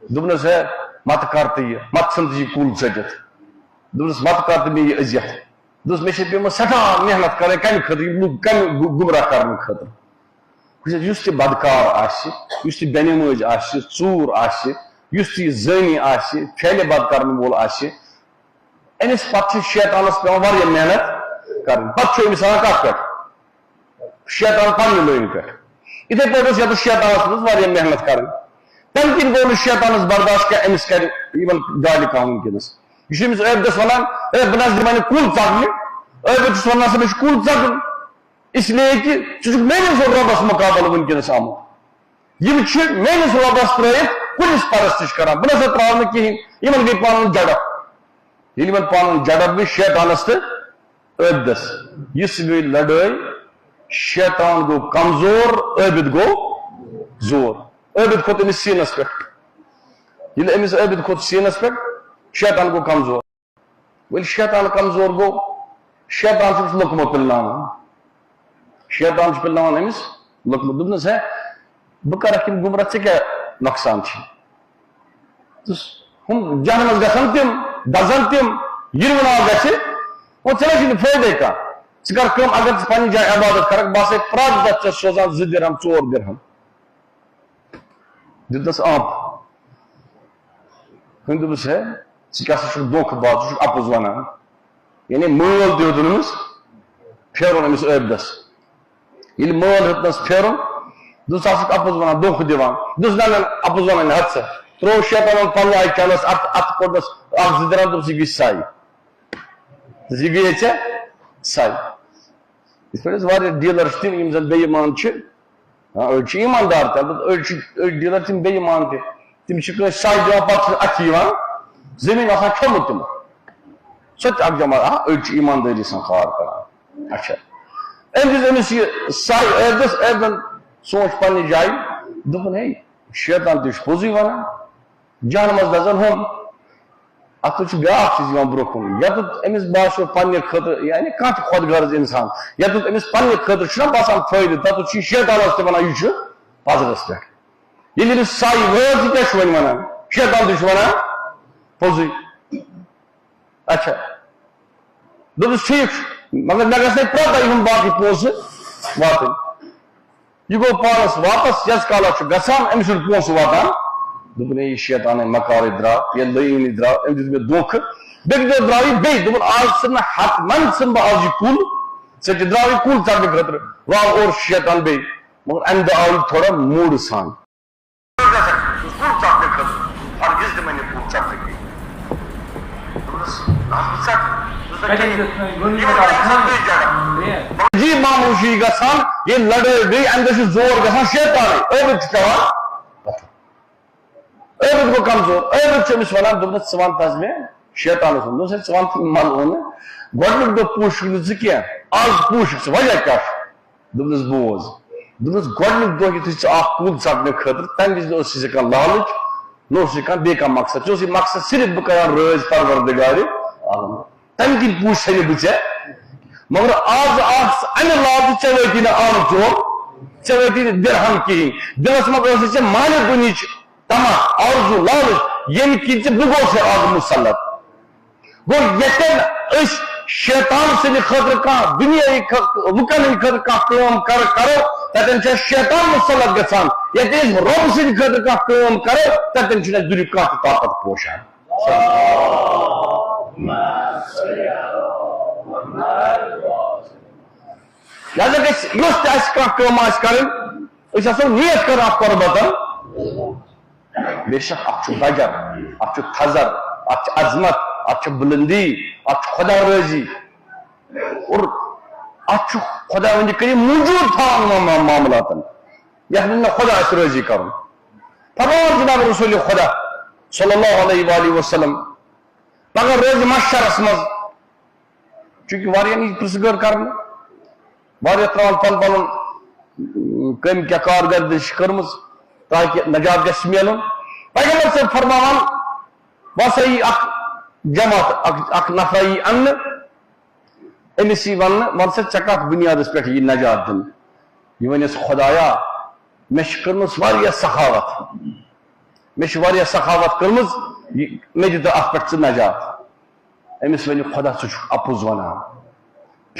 دوٚپنَس، ہے، مَتہٕ کر تہٕ یہِ، مَتہٕ ژھٕن تہٕ یہِ کُل ژٔٹِتھ۔ دوٚپنَس، مَتہٕ کر تہٕ مےٚ یہِ اذیت۔ دوٚپُس، مےٚ چھےٚ پیٚمٕژ سٮ۪ٹھاہ محنت کَرٕنۍ، کَمہِ خٲطرٕ یہِ لوٗکھ کَمہِ گُ-، گُمراہ کَرنہٕ خٲطرٕ۔ وٕچھ حظ، یُس تہِ بدکار آسہِ، یُس تہِ بے نمٲز آسہِ، ژوٗر آسہِ، یُس تہِ یہِ زٲنی آسہِ، فعلِ بد کَرَن وول آسہِ، أمِس پتہٕ چھِ شیطانس پٮ۪وان واریاہ محنت کرٕنۍ۔ پتہٕ چھُ أمِس آسان کتھ پٮ۪ٹھ؟ شیطان پننہِ لٲنہِ پٮ۪ٹھ۔ یِتھے پٲٹھۍ ٲس یتھ شیطانس منٛز واریاہ محنت کرٕنۍ۔ تمہِ کِنۍ گوٚو نہٕ شیطانس برداشت کینٛہہ، أمِس کرِ یِمن گالہِ کانٛہہ وٕنکیٚنس۔ یہِ چھُ أمِس عٲبدس ونان، "ہے، بہٕ نہ حظ دِمے نہٕ کُل ژٹنہِ۔" عٲبد چھُس ونان، "سا مےٚ چھُ کُل ژٹُن، اس لیے کہِ ژٕ چھُکھ میٲنِس رۄبس مُقابلہٕ وٕنکیٚنس آمُت۔" یِم چھِ میٲنِس رۄبس ترٲیِتھ کُلِس پرستش کران، بہٕ نسا تراو نہٕ کِہینۍ۔ یِمن گٔے پانہٕ ؤنۍ جھڑپ۔ ییٚلہِ یِمن پانہٕ ؤنۍ جھڑپ گٔے شیطانس تہٕ عٲبدس، یِژھ گٔے لڑٲے، شیطان گوٚو کمزور، عٲبد گوٚو زور۔ عٲبد کھوٚت أمِس سیٖنس پٮ۪ٹھ۔ ییٚلہِ أمِس عٲبد کھوٚت سیٖنس پٮ۪ٹھ، شیطان گوٚو کمزور۔ وۄنۍ شیطان کمزور گوٚو، شیطان چھُ أمِس لقمہٕ پِلناوان۔ شیطان چھُ پِلناوان أمِس لقمہٕ۔ دوٚپنَس، "ہے، بہٕ کَرَکھ یِم گُمراہ، ژےٚ کیٛاہ نۄقصان چھُے؟" دوٚپُس، "ہُم جہنمس گژھن تِم، دَزن تِم، یِنہٕ وُن آو گژھِ، وۄنۍ ژےٚ نہ چھُے نہٕ فٲیدَے کانٛہہ۔ ژٕ کَر کٲم، اگر ژٕ پنٛنہِ جایہِ عبادت کَرَکھ، بہٕ ہسا پرٛٮ۪تھ دۄہ ژےٚ سوزان زٕ درہم، ژور درہم۔" دیُتنَس آمپ۔ وۄنۍ دوٚپُس، "ہے، ژٕ کیٛاہ سا چھُکھ دھوکہٕ باز، ژٕ چھُکھ اَپُز وَنان۔" یعنی مٲل تہِ ہیوٚتُن أمِس پھیرُن أمِس عٲبدَس۔ ییٚلہِ مٲل ہیوٚتنَس پھیرُن، دوٚپُس، "ژٕ ہا چھُکھ اَپُز وَنان، دھوکہٕ دِوان۔" دوٚپُس، "نہ، نہ، نہ، اَپُز وَنان نہٕ، ہَتہٕ سا۔" ترٛوو شیطانَن پَلو اَتہِ چَنٛدَس، اَتھ، اَتھٕ کوٚڑنَس اَکھ زٕ درہم، دوٚپُس، "یہِ گٔے سَے۔" دوٚپُس، "یہِ گٔیے ژےٚ سَے۔" یِتھ پٲٹھۍ أسۍ واریاہ ڈیٖلر چھِ تِم، یِم زَن بے ایمان چھِ، ہاں، أڑۍ چھِ ایٖماندار تہِ، البتہٕ أڑۍ چھِ، أڑۍ ڈیٖلر تِم بے ایمان تہِ۔ تِم چھِ کٲنٛسہِ سَے دِوان، پَتہٕ چھِنہٕ اَتھِ یِوان، زٔمیٖن آسان کھیوٚمُت تِمو۔ سۄ تہِ اَکھ جماعت، ہاں، أڑۍ چھِ ایٖماندٲری سان کار کران۔ اچھا، أمۍ دِژ أمِس یہِ سَے، عٲبدَس، عٲبدَن سونٛچ پنٛنہِ جایہِ، دوٚپُن، "ہے، شیطان تہِ چھُ پوٚزُے وَنان۔" جہنمس دزن ہُم۔ اتھ منٛز چھُ بیٛاکھ چیٖز یِوان برٛونٛہہ کُن۔ ییٚتٮ۪تھ أمِس باسیو پننہِ خٲطرٕ، یعنی کانٛہہ تہِ خۄد غرض انسان، ییٚتٮ۪تھ أمِس پننہِ خٲطرٕ چھُنہ باسان فٲیدٕ، تتٮ۪تھ چھُ یہِ شیطانس تہِ ونان، یہِ چھُ پزرس پٮ۪ٹھ۔ ییٚلہِ أمِس سَے وٲژ، یہِ کیٛاہ چھُ وۄنۍ ونان؟ شیطان تہِ چھُ ونان پوٚزُے۔ اچھا، دوٚپُس، "ٹھیٖک چھُ، مگر مےٚ گژھِ نہٕ پرٛٮ۪تھ دۄہ یِم باقٕے پونٛسہٕ واتٕنۍ۔" یہِ گوٚو پانَس واپس، یَس کالَس چھُ گژھان، أمِس چھُنہٕ پونٛسہٕ واتان۔ دوٚپُن، "ہے، یہِ شیطانٕے مکارٕے درٛاو، یہِ لعیٖنٕے درٛاو، أمۍ دیُت مےٚ دھوکہٕ۔" بیٚکہِ دۄہ درٛاو یہِ بیٚیہِ، دوٚپُن، "آز ژھٕن نہٕ حتماً ژھٕن بہٕ آز یہِ کُل، ژےٚ تہِ درٛاو یہِ کُل ژَٹنہٕ خٲطرٕ۔" وۄنۍ آو اورٕ شیطان بیٚیہِ، مگر اَمہِ دۄہ آو یہِ تھوڑا موٗڈٕ سان۔ جی معموٗل چھُ یہِ گژھان، ییٚلہِ لڑٲے گٔے، اَمہِ دۄہ چھُ زور گژھان شیطانٕے، عٲبِد چھُ پٮ۪وان پَتھر۔ عٲبِد گوٚو کمزور۔ عٲبِد چھُ أمِس وَنان، دوٚپنَس، "ژٕ وَن تَس مےٚ"، شیطانَس ووٚن، دوٚپنَس، "ہے، ژٕ وَن تہٕ مَل اوٚن نہٕ، گۄڈٕنیُک دۄہ پوٗشُکھ نہٕ ژٕ کینٛہہ، آز پوٗشُکھ ژٕ، وجہ کیٛاہ چھُ؟" دوٚپنَس، "بوز"، دوٚپنَس، "گۄڈٕنیُک دۄہ یُتھُے ژٕ اَکھ کُل ژَٹنہٕ خٲطرٕ، تَمہِ وِزِ نہ اوسُے ژےٚ کانٛہہ لالٕچ، نہ اوسُے کانٛہہ بیٚیہِ کانٛہہ مقصد، ژےٚ اوسُے مقصد صرف بہٕ کَران رٲضۍ پروردگارِ عالم، تَمہِ کِنۍ پوٗچھ سا نہٕ بہٕ ژےٚ، مگر آز آس اَمہِ لالچہِ ژےٚ وٲتی نہٕ آمہٕ چون، ژےٚ وٲتی نہٕ درہم کِہیٖنۍ، دِلَس منٛز ٲسٕے ژےٚ مالہِ دُنہِچ طمع، آرزو، لالچ، ییٚمہِ کِنۍ ژٕ بہٕ گوس ہے آز مُسلط۔" گوٚو، ییٚتٮ۪ن أسۍ شیطان سٕنٛدِ خٲطرٕ کانٛہہ دُنیاہٕکۍ خٲ-، لُکن ہٕنٛدِ خٲطرٕ کانٛہہ کٲم کر-، کرو، تَتٮ۪ن چھُ اَسہِ شیطان مُسلط گژھان۔ ییٚتہِ أسۍ رۄب سٕنٛدِ خٲطرٕ کانٛہہ کٲم کرو، تَتٮ۪ن چھُنہٕ اَسہِ دُنیاہُک کانٛہہ تہِ طاقت پوشان۔ لہذا گژھِ، یۄس تہِ اَسہِ کانٛہہ کٲم آسہِ کَرٕنۍ، أسۍ آسو نیت کَران اَتھ قۄربتن۔ بے شک اَتھ چھُ بجر، اَتھ چھُ تھزر، اَتھ چھِ عظمت، اَتھ چھِ بُلندی، اَتھ چھُ خۄدا رٲضی۔ اور اَتھ چھُ خۄدا وۄنۍ کریم موجود تھاوان ما-، ما-، معاملاتن، یَتھ منٛز مےٚ خۄدا آسہِ رٲضی کَرُن۔ فرمان جناب رسول خۄدا صلی اللہ علیہ وآلہ وسلم، پگاہ روزِ محشرس منٛز، چونکہ واریاہن یی پرژھ گٲر کرنہٕ، واریاہ تراوان پن پنُن، اۭں، کٔمۍ کیٛاہ کارگردگی چھِ کٔرمٕژ تاکہ نجات گژھِ میلُن۔ پیغمبر صٲب فرماوان، بہٕ ہسا یی اکھ جماعت، اکھ، اکھ نفرا یی اننہٕ، أمِس یی وننہٕ، "وَن سا، ژےٚ کتھ بُنیادس پٮ۪ٹھ یی نجات دِنہٕ؟" یہِ وَنٮ۪س، "خۄدایا، مےٚ چھِ کٔرمٕژ واریاہ سخاوت، مےٚ چھِ واریاہ سخاوت کٔرمٕژ، یہِ، مےٚ دِ تہٕ اتھ پٮ۪ٹھ ژٕ نجات۔" أمِس وَنہِ، "خۄدا، ژٕ چھُکھ اَپُز وَنان۔"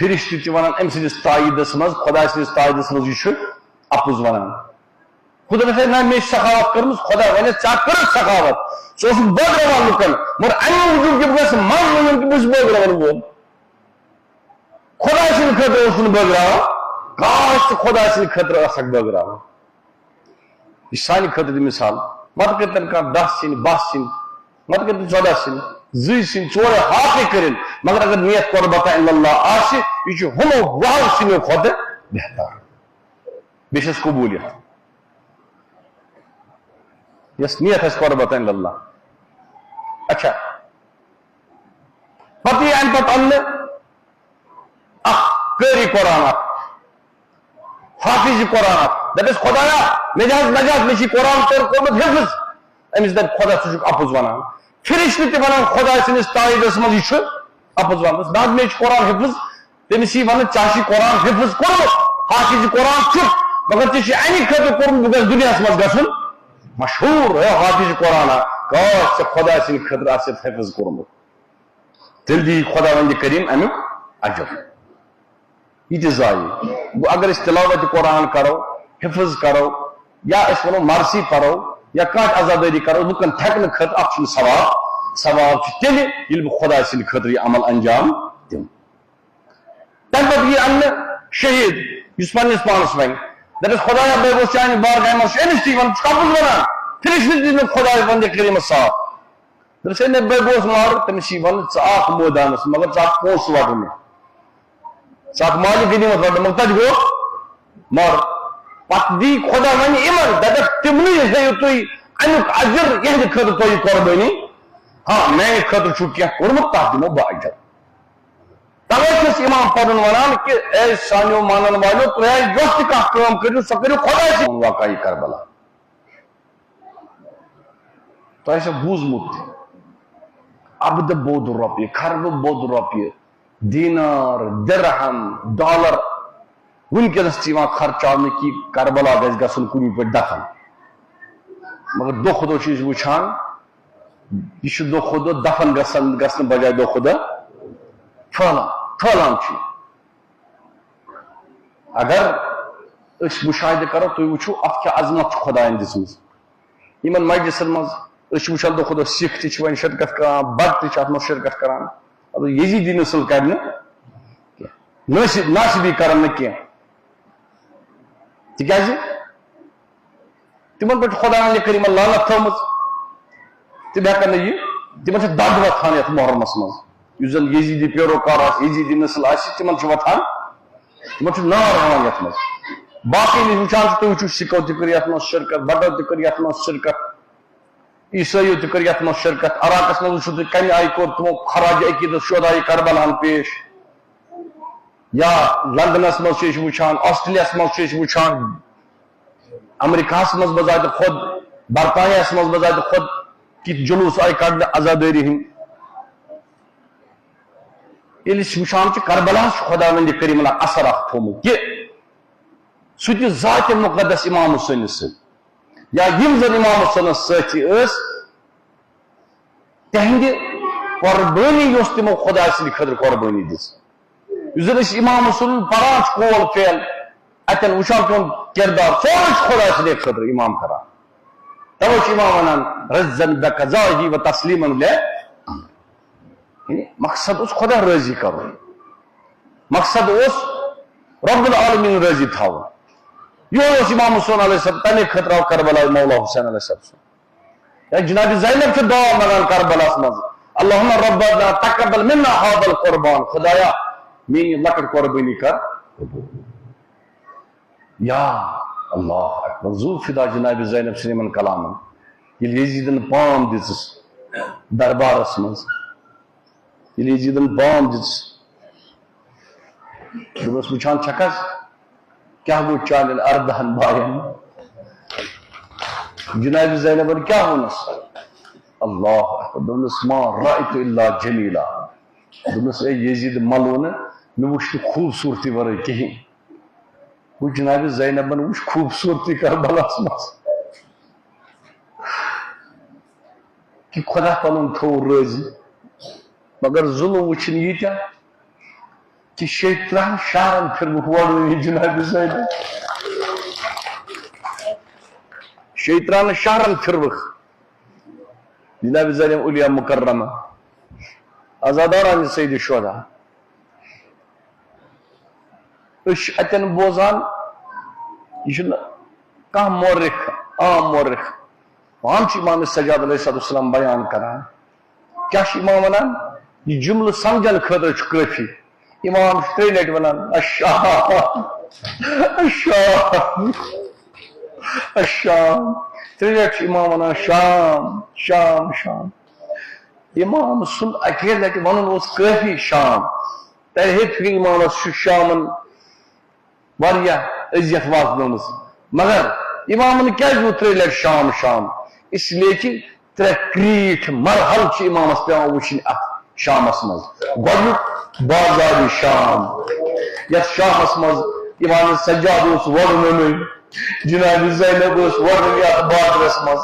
فرشتہٕ تہِ وَنان أمۍ سٕنٛدِس تاییٖدَس منٛز، خۄداے سٕنٛدِس تاییٖدَس منٛز، "یہِ چھُ اَپُز وَنان۔" خۄدا دَپہِ، "نہ، مےٚ چھِ سخاوت کٔرمٕژ۔" خۄدا وَنہِ، "ژےٚ کٔرٕتھ سخاوت، ژٕ اوسُکھ بٲگراوان لُکَن، مگر اَمہِ موٗجوٗب کہِ بہٕ گژھٕ منٛز وَنُن کہِ بہٕ چھُس بٲگراوَن وول۔" خۄداے سٕنٛدِ خٲطرٕ اوس نہٕ بٲگراوان، کاش ژٕ خۄداے سٕنٛدِ خٲطرٕ آسہَکھ بٲگراوان۔ یہِ چھِ سانہِ خٲطرٕ تہِ مثال۔ مَتہٕ کٔرۍتَن کانٛہہ دَہ سِنۍ، بَہہ سِنۍ، مَتہٕ کٔرۍتَن ژۄداہ سِنۍ، زٕے سِنۍ، ژورے ہاکھٕے کٔرِن، مگر اگر نیت قربت الا اللہ آسہِ، یہِ چھُ ہُمو وُہو سِنیو کھۄتہٕ بہتر۔ بیٚیہِ چھَس قبوٗلیت۔ یۄس نیت آسہِ قربت الا اللہ۔ اچھا، پتہٕ یی اَمہِ پتہٕ اَننہٕ اکھ قٲری قرآن اکھ، حافظ قرآن اکھ، دَپٮ۪س، "خۄدایا، مےٚ دِ حظ نجات، مےٚ چھِ قرآن توٚر کوٚرمُت حفظ۔" أمِس دَپہِ خۄدا، "ژٕ چھُکھ اَپُز وَنان۔" فرشتہٕ تہِ وَنان خۄداے سٕنٛدِس تاییٖدَس منٛز، "یہِ چھُ اَپُز وَنان۔" دَپٮ۪س، "نہ حظ، مےٚ چھُ قرآن حفظ۔" تٔمِس یی وَننہٕ، "ژےٚ چھُے قرآن حفظ کوٚرمُت، حافظ قرآن چھُکھ، مگر ژےٚ چھُے اَمی خٲطرٕ کوٚرمُت، بہٕ گژھٕ دُنیاہَس منٛز گژھُن مشہوٗر، ہے حافظ قرآن ہا، کاش ژےٚ خۄداے سٕنٛدِ خٲطرٕ آسہِ حفظ کوٚرمُت۔" تیٚلہِ دِیہِ خۄداوندِ کریٖم اَمیُک اجر۔ یہِ تہِ ضایع۔ گوٚو، اگر أسۍ تلاوت قرآن کرو، حفظ کرو، یا أسۍ وَنو مرثی پرو، یا کانٛہہ عزادٲری کرو، لُکن تھٮ۪کنہٕ خٲطرٕ، اَتھ چھُنہٕ ثواب۔ ثواب چھُ تیٚلہِ، ییٚلہِ بہٕ خۄداے سٕنٛدِ خٲطرٕ یہِ عمل انجام دِمہٕ۔ تَمہِ پتہٕ یی اَننہٕ شہیٖد، یُس پننِس پانس وَنہِ، دَپٮ۪س، "خۄدایا، بہٕ گوٚژھ چانہِ بارگاہہِ منٛز"، أمِس تہِ وَنہٕ، "ژٕ کَپُز وَنان؟" فرشتہٕ دِنہٕ خۄداے وندِ کریٖمس ساتھ۔ دوٚپُس، "ہے، نہ، بہٕ گوس مارٕ۔" تٔمِس یی وَنہٕ، "ژٕ آکھ مٲدانَس، مگر ژٕ آکھ پونٛسہٕ وَٹنہِ۔ ژٕ آکھ مالہِ غنیٖمت وَٹنہِ، مگر تَتہِ گوٚو مارٕ۔" پَتہٕ دی خۄدا وَنہِ یِمَن، دَپٮ۪کھ، "تِمنٕے ہیٚیِو تُہۍ اَمیُک اَجِر، یِہِنٛدِ خٲطرٕ تۄہہِ یہِ قۄربٲنی۔ ہاں، میٛانہِ خٲطرٕ چھُو کینٛہہ کوٚرمُت، تَتھ دِمو بہٕ اَجِر۔" تَوَے چھُس اِمام پَنُن وَنان کہِ، اے سانیو مانَن والیو، تُہۍ یۄس تہِ کانٛہہ کٲم کٔرِو، سۄ کٔرِو خۄداے سٕنٛدِ واقعہ یہِ کربلا۔ تۄہہِ آسیو بوٗزمُت، اَبدٕ بوٚد رۄپیہِ، کھربہٕ بوٚد رۄپیہِ، دینار، درہم، ڈالر۔ وٕنکیٚنس چھِ یِوان خرچاونہٕ کہِ کربلا گژھِ گژھُن کُنہِ پٲٹھۍ دفن۔ مگر دۄہ کھۄتہٕ دۄہ چھِ أسۍ وٕچھان، یہِ چھُ دۄہ کھۄتہٕ دۄہ دفن گژھن، گژھنہٕ بجایہِ دۄہ کھۄتہٕ دۄہ پھٔہلان، پھٔہلان چھُ۔ اگر أسۍ مُشاہدٕ کرو، تُہۍ وٕچھِو، اَتھ کیٛاہ عظمت چھِ خۄدایَن دِژمٕژ۔ یِمن مجلسن منٛز أسۍ چھِ وٕچھان، دۄہ کھۄتہٕ دۄہ سِکھ تہِ چھِ وۄنۍ شرکت کران، بد تہِ چھِ اَتھ منٛز شرکت کران۔ مطلب، یزیدی نسل کرِ نہٕ کینٛہہ، نٲسِب، نٲسِبی کرن نہٕ کینٛہہ۔ تِکیٛازِ تِمن پٮ۪ٹھ چھُ خۄدایَن یہِ کٔر یِمن لعنت تھٲومٕژ۔ تِم ہٮ۪کن نہٕ یہِ، تِمن چھِ دگ وۄتھان یَتھ محرمس منٛز۔ یُس زن یزیدی پیروکار آسہِ، یزیدی نسل آسہِ، تِمن چھُ وۄتھان، تِمن چھُ نار ہٮ۪وان یتھ منٛز۔ باقٕے ییٚلہِ وٕچھان چھِ، تُہۍ وٕچھِو، سِکو تہِ کٔر یتھ منٛز شرکت، بٹو تہِ کٔر یتھ منٛز شرکت، عیسٲیو تہِ کٔر یتھ منٛز شرکت۔ عراقس منٛز وٕچھِو تُہۍ، کمہِ آیہِ کوٚر تِمو خراج عقیدت شہداے کربلاہن پیش۔ یا لندنس منٛز چھِ أسۍ وٕچھان، آسٹریلیاہس منٛز چھِ أسۍ وٕچھان، امریکہس منٛز بذات خود، برطانیہس منٛز بذات خود کِتھ جلوس آیہِ کڑنہٕ عزادٲری ہٕنٛدۍ۔ ییٚلہِ أسۍ وٕچھان چھِ، کربلاہس چھُ خداوندِ کریمن اکھ اثر اکھ تھوٚومُت کہِ سُہ تہِ ذاتِ مقدس امام حسینس سۭتۍ، یا یِم زن امام حسینس سۭتۍ ٲسۍ، تِہنٛدِ قۄربٲنی یۄس تِمو خۄداے سٕنٛدِ خٲطرٕ قۄربٲنی دِژ۔ یُس زن أسۍ امام حسین پران چھِ قول فعل، اتٮ۪ن وٕچھان تِہُنٛد کردار، سورُے چھُ خۄداے سٕنٛدِ خٲطرٕ امام کران۔ توے چھُ امام ونان، "رضا بقضائه و تسلیما ل-"، یعنی مقصد اوس خۄدا رٲضی کرُن، مقصد اوس رب العالمین رٲضی تھاوُن۔ یِہوٚے اوس امام حسین علیہ السلام، تمے خٲطرٕ آو کربلا مولا حسین علیہ السلام۔ یا جناب زینب چھِ دعا منگان کربلاہس منٛز، "اللہم ربنا تقبل منا هذا القربان"، خدایا، میٲنۍ یہِ لۄکٕٹ قۄربٲنی کر قبول۔ یا اللہ اکبر، زُو فدا جناب زینب سٕنٛدۍ یِمن کلامن۔ ییٚلہِ یزیدن پام دِژٕس دربارس منٛز، ییٚلہِ یزیدن پام دِژٕس، دوٚپنس، "وٕچھان چھکھس، کیٛاہ گوٚو چانٮ۪ن اردہن باین؟" جناب زینبن کیٛاہ ووٚنس؟ اللہ اکبر۔ دوٚپنس، "ما رأیت الا جمیلا"۔ دوٚپنس، "اے یزید ملونہٕ، مےٚ وٕچھ نہٕ خوٗبصوٗرتی ورٲے کِہیٖنۍ۔" گوٚو جناب زینبن وٕچھ خوٗبصوٗرتی کربلاہس منٛز۔ کہِ خۄدا پنُن تھوٚو رٲضی۔ مگر ظُلم وٕچھِن ییٖتیٛاہ کہِ شیٚیہِ ترٕٛہن شہرن پھِروُکھ وۄڈوٕنی جناب زینب۔ شیٚیہِ ترٕٛہن شہرن پھِروُکھ جناب زینب اولیا مکرمہ، عزاداران سید شہدا۔ أسۍ چھِ اَتٮ۪ن بوزان، یہِ چھُنہٕ کانٛہہ مورخ، عام مورخ، عام چھُ امام سجاد علیہ الصلوۃ والسلام بیان کران۔ کیٛاہ چھُ امام وَنان؟ یہِ جملہٕ سمجھن خٲطرٕ چھُ کٲفی۔ امام چھُ ترٛیٚیہِ لٹہِ وَنان، "الشام، الشام، الشام۔" ترٛیٚیہِ لٹہِ چھُ امام وَنان، "شام، شام، شام۔" امام سُنٛد اَکے لٹہِ وَنُن اوس کٲفی، شام۔ تۄہہِ ہے فِکرِ امامس چھُ شامن واریاہ اذیت واتنٲومٕژ۔ مگر امامن کیازِ ووٚن ترٛےٚ لٹہِ شام شام؟ اس لیے کہِ ترٛےٚ کریٖٹھ مرحلہٕ چھِ امامس پٮ۪وان وٕچھِنۍ اتھ شامس منٛز۔ گۄڈنیُک بازارِ شام، یتھ شامس منٛز امام سجاد اوس وۄڑنُنٕے، جناب زینب ٲس وۄڑنٕنۍ یتھ بازرس منٛز۔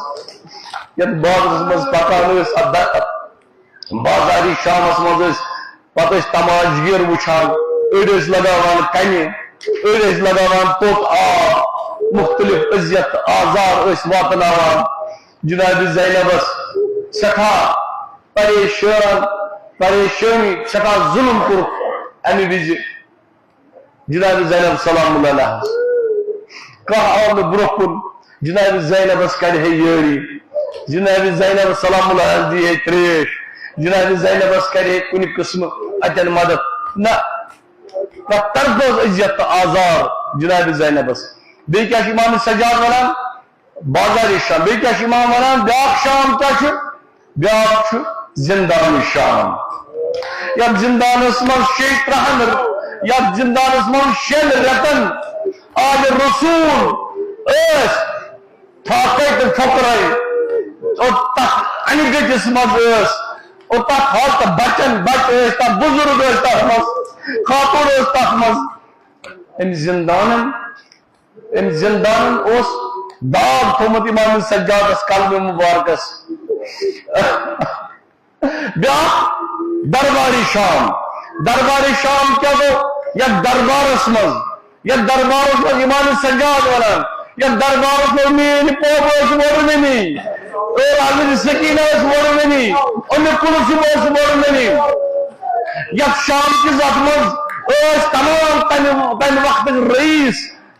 یتھ بازرس منٛز پکان ٲسۍ، اتھ در-، بازارِ شامس منٛز ٲسۍ، پتہٕ ٲسۍ تماش گیر وٕچھان، أڑۍ ٲسۍ لگاوان کنہِ، أڑۍ ٲسۍ لگاوان توٚت آب، مختلف اذیت تہٕ آزار ٲسۍ واتناوان۔ جناب زینبس سٮ۪ٹھاہ پریشان، پریشٲنی، سٮ۪ٹھاہ ظلم کوٚرُکھ امہِ وِزِ جناب زینب سلام اللہ علیہس۔ کانٛہہ آو نہٕ برونٛہہ کُن، جناب زینبس کرِ ہے یٲری، جناب زینب سلام اللہ علیہس دی ہے تریش، جناب زینبس کرِ ہے کُنہِ قٕسمہٕ اتٮ۪ن مدد۔ نہ، تتھ تربوز اذیت تہٕ آزار جناب زینبس۔ بیٚیہِ کیٛاہ چھُ امام سجاد ونان؟ بازارِ شام۔ بیٚیہِ کیٛاہ چھُ امام ونان؟ بیٛاکھ شام کیٛاہ چھُ؟ بیٛاکھ چھُ زندانِ شام۔ یتھ زندانس منٛز شیٚیہِ ترٕٛہن، یتھ زندانس منٛز شیٚن رٮ۪تن آلِ رسول ٲسۍ فاقے تہٕ فقرے، اور تتھ انہِ گٔٹِس منٛز ٲسۍ، اور تتھ حالتہٕ بچن، بچہٕ ٲسۍ تتھ، بزرگ ٲسۍ تتھ منٛز، خاتون ٲسۍ تتھ منٛز۔ أمۍ زندانن أمۍ زندانن اوس داغ تھوٚومُت امام سجادس قلبِ مبارکس۔ بیٛاکھ دربارِ شام۔ دربارِ شام کیٛاہ گوٚو؟ یتھ دربارس منٛز، یتھ دربارس منٛز امام سجاد ونان، یتھ دربارس منٛز میٲنۍ پۄپھ ٲس وۄڑنٕنی، اور حضرت سکینہ ٲس وۄڑنٕنی، ام کلثوم ٲس وۄڑنٕنی۔ یتھ شام کِس اتھ منٛز ٲسۍ تمام تمہِ، تمہِ وقتٕکۍ رئیس،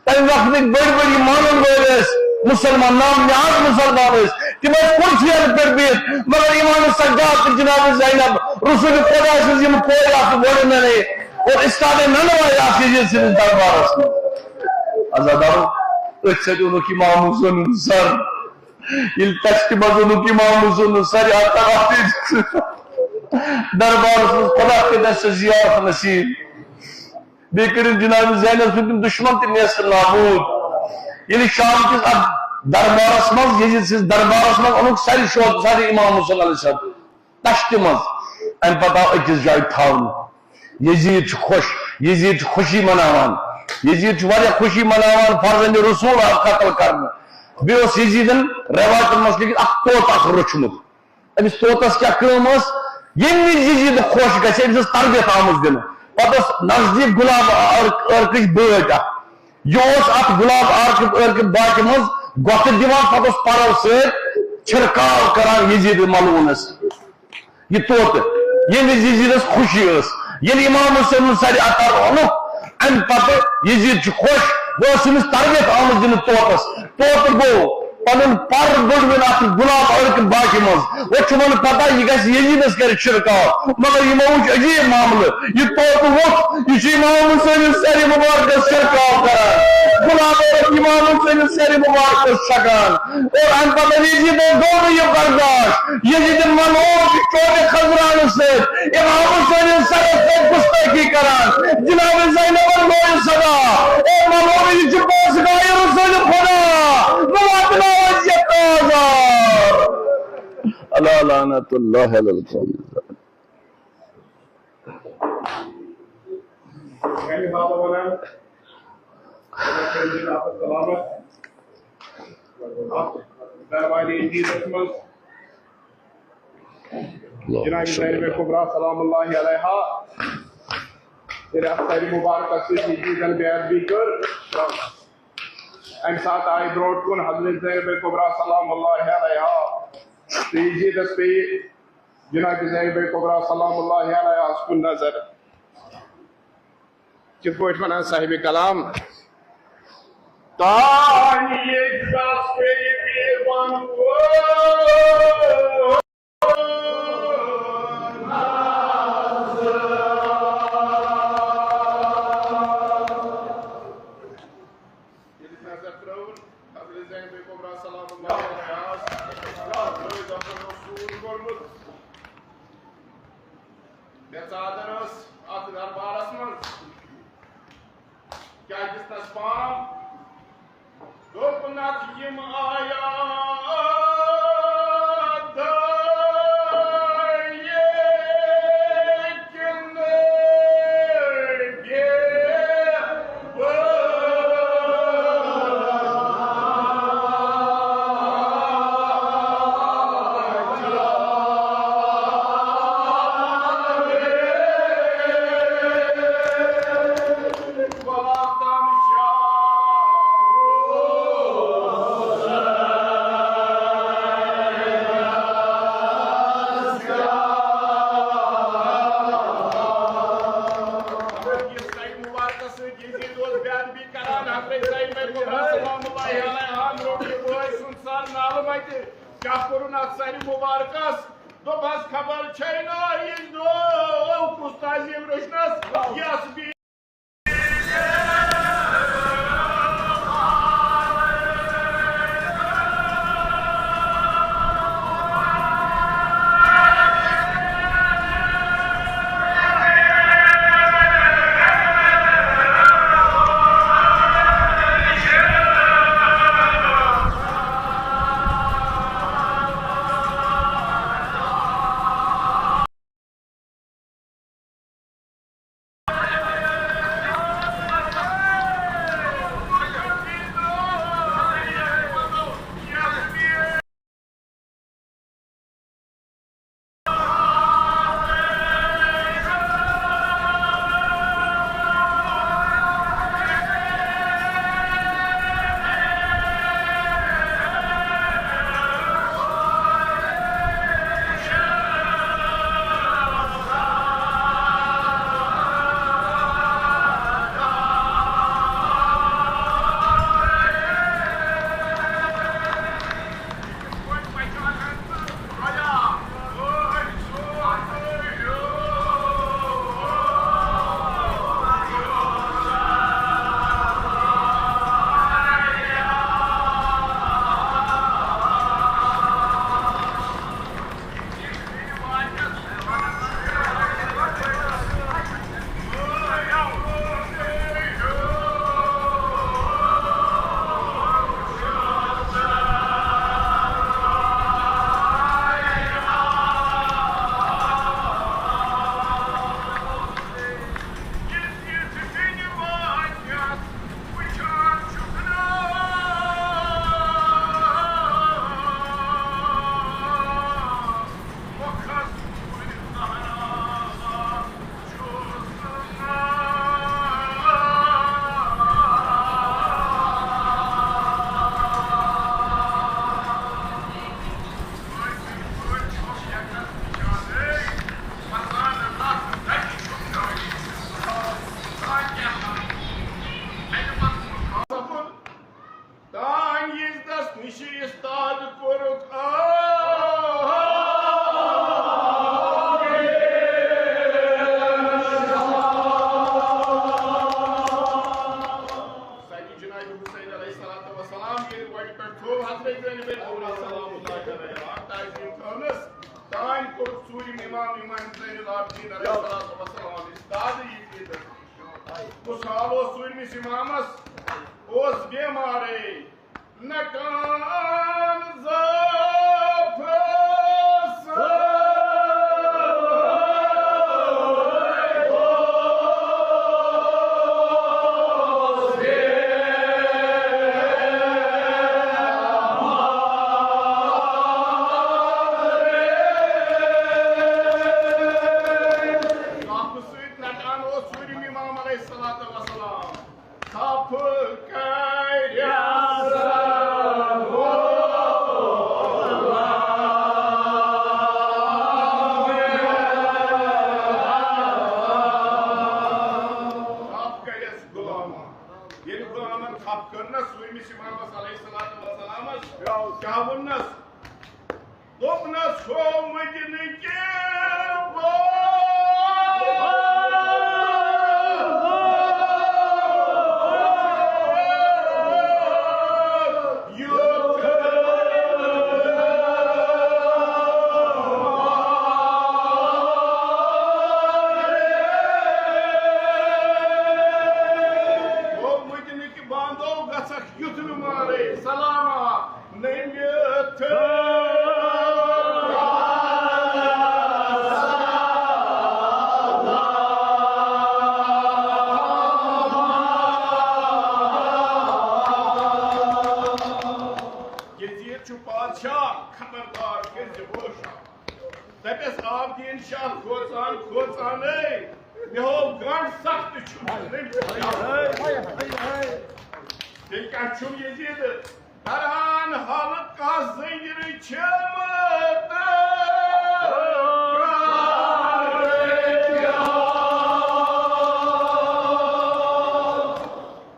تمہِ وقتٕکۍ بٔڑۍ بٔڑۍ یِم مانن وٲلۍ ٲسۍ، مسلمان، نام نہاد مسلمان ٲسۍ۔ تِم ٲسۍ کرسین پٮ۪ٹھ بِہِتھ، مگر امام سجاد تہٕ جناب زینب، رسول خدا سٕنٛز یِم کورِ آسہٕ وۄڑٕ ننے اور استاد ننواے آسہٕ ییٚتہِ سٲنِس دربارس منٛز۔ عزادارو، أتھۍ سۭتۍ اوٚنُکھ امام حسینُن سر۔ ییٚلہِ تشتہِ منٛز اوٚنُکھ امام حسینُن سر، اتھ دربارس منٛز خدا کٔرِنۍ سۄ زیارت نصیب۔ بیٚیہِ کٔرِن جناب زینب سٕنٛدۍ تِم دُشمن تہِ نیست نابود۔ ییٚلہِ شام کِس اتھ دربارس منٛز، یزید سٕنٛدِس دربارس منٛز اوٚنُکھ سارِ شوق، سارِ امام حسین علیہ السلام تشتہِ منٛز۔ امہِ پتہٕ آو أکِس جایہِ تھاونہٕ۔ یزید چھُ خۄش، یزید چھُ خوشی مناوان، یزید چھُ واریاہ خوشی مناوان، فرزند رسول آو قتل کرنہٕ۔ بیٚیہِ اوس یزیدن رٮ۪وایتن منٛز لیکھِتھ اکھ طوطہٕ اکھ روٚچھمُت۔ أمِس طوطس کیٛاہ کٲم ٲس؟ ییٚمہِ وِزِ یہِ خۄش گژھِ، أمِس ٲس تربیت آمٕژ دِنہٕ۔ پتہٕ ٲس نزدیٖک گۄلاب عٲرق-، عٲرقٕچ بٲٹۍ اکھ۔ یہِ اوس اتھ گۄلاب عٲرقہٕ، عٲرقہٕ باٹہِ منٛز گۄتھٕ دِوان، پتہٕ اوس پرو سۭتۍ چھِرکاو کران یزید ملعونس۔ یہِ طوطہٕ، ییٚمہِ وِزِ یزیدس خوشی ٲس، ییٚلہِ امام حسین سرِ عطار اوٚنُکھ، امہِ پتہٕ یزید چھُ خۄش، وۄنۍ ٲس أمِس تربیت آمٕژ دِنہٕ طوطس۔ طوطہٕ گوٚو پنُن پر گوٚڑوُن اتھ گۄلاب عٲرقہٕ باٹہِ منٛز۔ وۄنۍ چھُ وۄنۍ پتہ، یہِ گژھِ یزیدس کرِ چھِرکاو۔ مگر یِمو وُچھ عجیب معاملہٕ۔ یہِ طوطہٕ ووٚتھ، یہِ چھُ امام حسین سرِ مبارکس چھِرکاو کران۔ گۄلاب عٲرق امام حسین سرِ مبارکس چھکان۔ اور امہِ پتہٕ یزیدس گوٚو نہٕ یہِ برداشت۔ یزید ملعون چھُ چوبہِ خزرانہٕ سۭتۍ امام حسین سرس سۭتۍ گستٲخی کران۔ جناب زینبن گوٚو یہِ صدا، اے ملعون، یہِ چھُ پوسہٕ گایہِ رسول خدا، بہٕ واتناوَس یہِ تازار۔ الا لعنت اللہ علی القوم الظالمین۔ یعنی بابا ونان، خدا کٔرِنۍ آپ سلامت۔ اتھ دربارِ عزیزس منٛز جناب زینب کبریٰ سلام اللہ علیہا، ییٚلہِ اتھ سرِ مبارکس سۭتۍ عزیزن بے ادبی کٔر، امہِ ساتہٕ آیہِ برونٛٹھ کُن حضرت زینب کبریٰ سلام اللہ علیہا تہٕ عزیزس پیٚیہِ جناب زینب کبریٰ سلام اللہ علیہس کُن نظر۔ کِتھ پٲٹھۍ وَنان صاحبِ کلام؟ تانۍ ییٚتہِ تَس پیٚیہِ پیٖربَن وٲر۔ ییٚلہِ نظر ترٲوٕن، حضرت زینب کبریٰ سلام اللہ علیہاہَس، روزِ اَتھ اوس سوٗر کوٚرمُت۔ بے ژادر ٲس اَتھ دربارَس منٛز۔ کیٛاہ دِژنَس پام؟ دوٚپنَکھ، یِم آیات دٲیِتھ یزید اوس بے ادبی کران، حضرت زینب کبریٰ سلام اللہ علیہا روٚٹ یہِ بٲے سُنٛد سر نالہٕ مَتہِ۔ کیٛاہ کوٚرُن اَتھ سرِ مبارکس؟ دوٚپہَس، خبر چھے نا یہِ نوٚو کُس تعظیم روٚچھنَس، یَس بی کال اوس ژوٗرمِس اِمامَس، اوس بٮ۪مارٕے، نَکان زٲفَس۔ زاپہٕ سۭتۍ نَکان اوس ژوٗرِم اِمام علیہ الصلوۃ والسلام۔ تھپھ کریس تھپھ کریس غلامن۔ ییٚلہِ غلامن تھپھ کٔر نہ، سُہ أمِس اِمامس علیہ الصلوۃ والسلامس کیٛاہ ووٚننس؟ دوٚپنس، ہو مدینہٕ کہِ بادو یُتھ ہو مدینہٕ کہِ بادو گژھکھ یُتھ نہٕ مارے۔ سلامہ نٔمِتھ۔ یزید چھُ بادشاہ، خبردار کٔرۍ زِ ہوشیار۔ دَپٮ۪س، آبدیٖن شاہ کھوژان کھوژانٕے، مےٚ ہوو گنٛڈ سخت چھُ۔ تیٚلہِ کیٛاہ چھُم یزید؟ برہان حالت کا زنجیر چھم تہٕ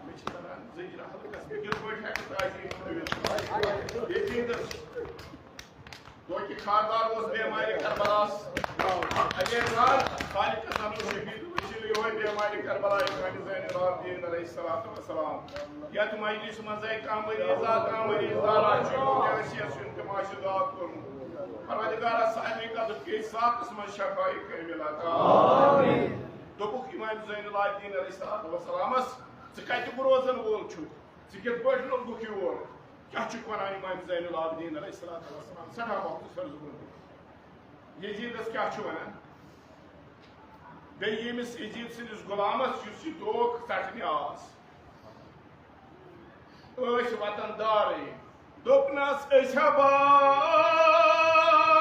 مےٚ چھِ تران زنجیر حلقس، بہٕ کِتھ پٲٹھۍ ہٮ۪کہٕ تعظیم تھٲوِتھ؟ یزیدس دۄہ کہِ خاردار اوس بیمارِ کربلاہس۔ اَمے راتھ خالقس انو شفیع وٕچھِو یِہوٚے بیمارِ کربلا امام زین العابدین علیہ الصلوۃ والسلام۔ یتھ مجلس منٛز آیہِ کانٛہہ مریض آ، کانٛہہ مریض دارا چھُ یِمو کیٛاہ چھِ یَس یُن تِم آسہِ دعا کوٚرمُت۔ پروردگارا سارنٕے قدر کہِ ساتس منٛز شفاعی کٲمِل عطا۔ دوٚپُکھ امام زین العابدین علیہ الصلوۃ والسلامس، ژٕ کتیُک روزن وول چھُکھ؟ ژٕ کِتھ پٲٹھۍ لوٚگُکھ یور؟ کیٛاہ چھُکھ وَنان امام زین العابدین علیہ الصلوۃ والسلام؟ سٮ۪ٹھاہ مختصر زُبان۔ یزیدس کیٛاہ چھُ وَنان؟ بیٚیہِ ییٚمِس یزید سٕنٛدِس غلامس یُس یہِ دوکھ ژٹنہِ آس، ٲسۍ وطن دارٕے۔ دوٚپنس، أسۍ ہا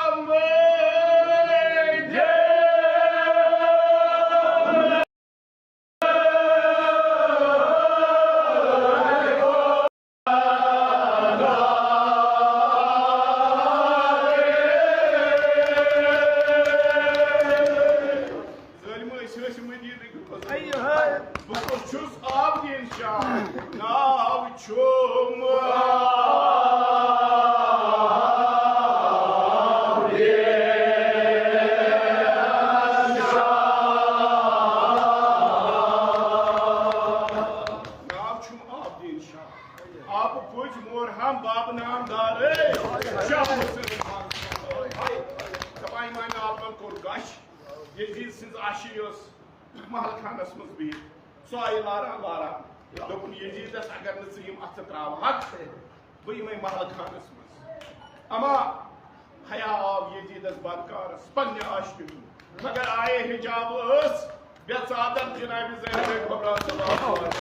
بامبے۔ ظٲلمو، أسۍ ٲسۍ مدیٖنٕکۍ۔ بہٕ کُس چھُس؟ آبدیٖن شاہ ناو چھُم۔ ناو چھُم آبدیٖن شاہ۔ آبہٕ پھٔج مور ہم باب نام دارے۔ شاہ حسین خان۔ دپان امام عالمن کوٚر گش۔ یزید سٕنٛز آشی ٲس محل خانس منٛز بِہِتھ۔ سُہ آیہِ لاران لاران۔ دوٚپُن، یزیدس، اگر نہٕ ژٕ یِم اتھٕ تراوہکھ، بہٕ یِمے محل خانس منٛز۔ اما حیا آو یزیدس بدکارس پننہِ آشکہِ ہُنٛد، مگر آیے حجاب ٲس بے ژادر جناب زینب کبریٰ صلی اللہ علیہ وسلم۔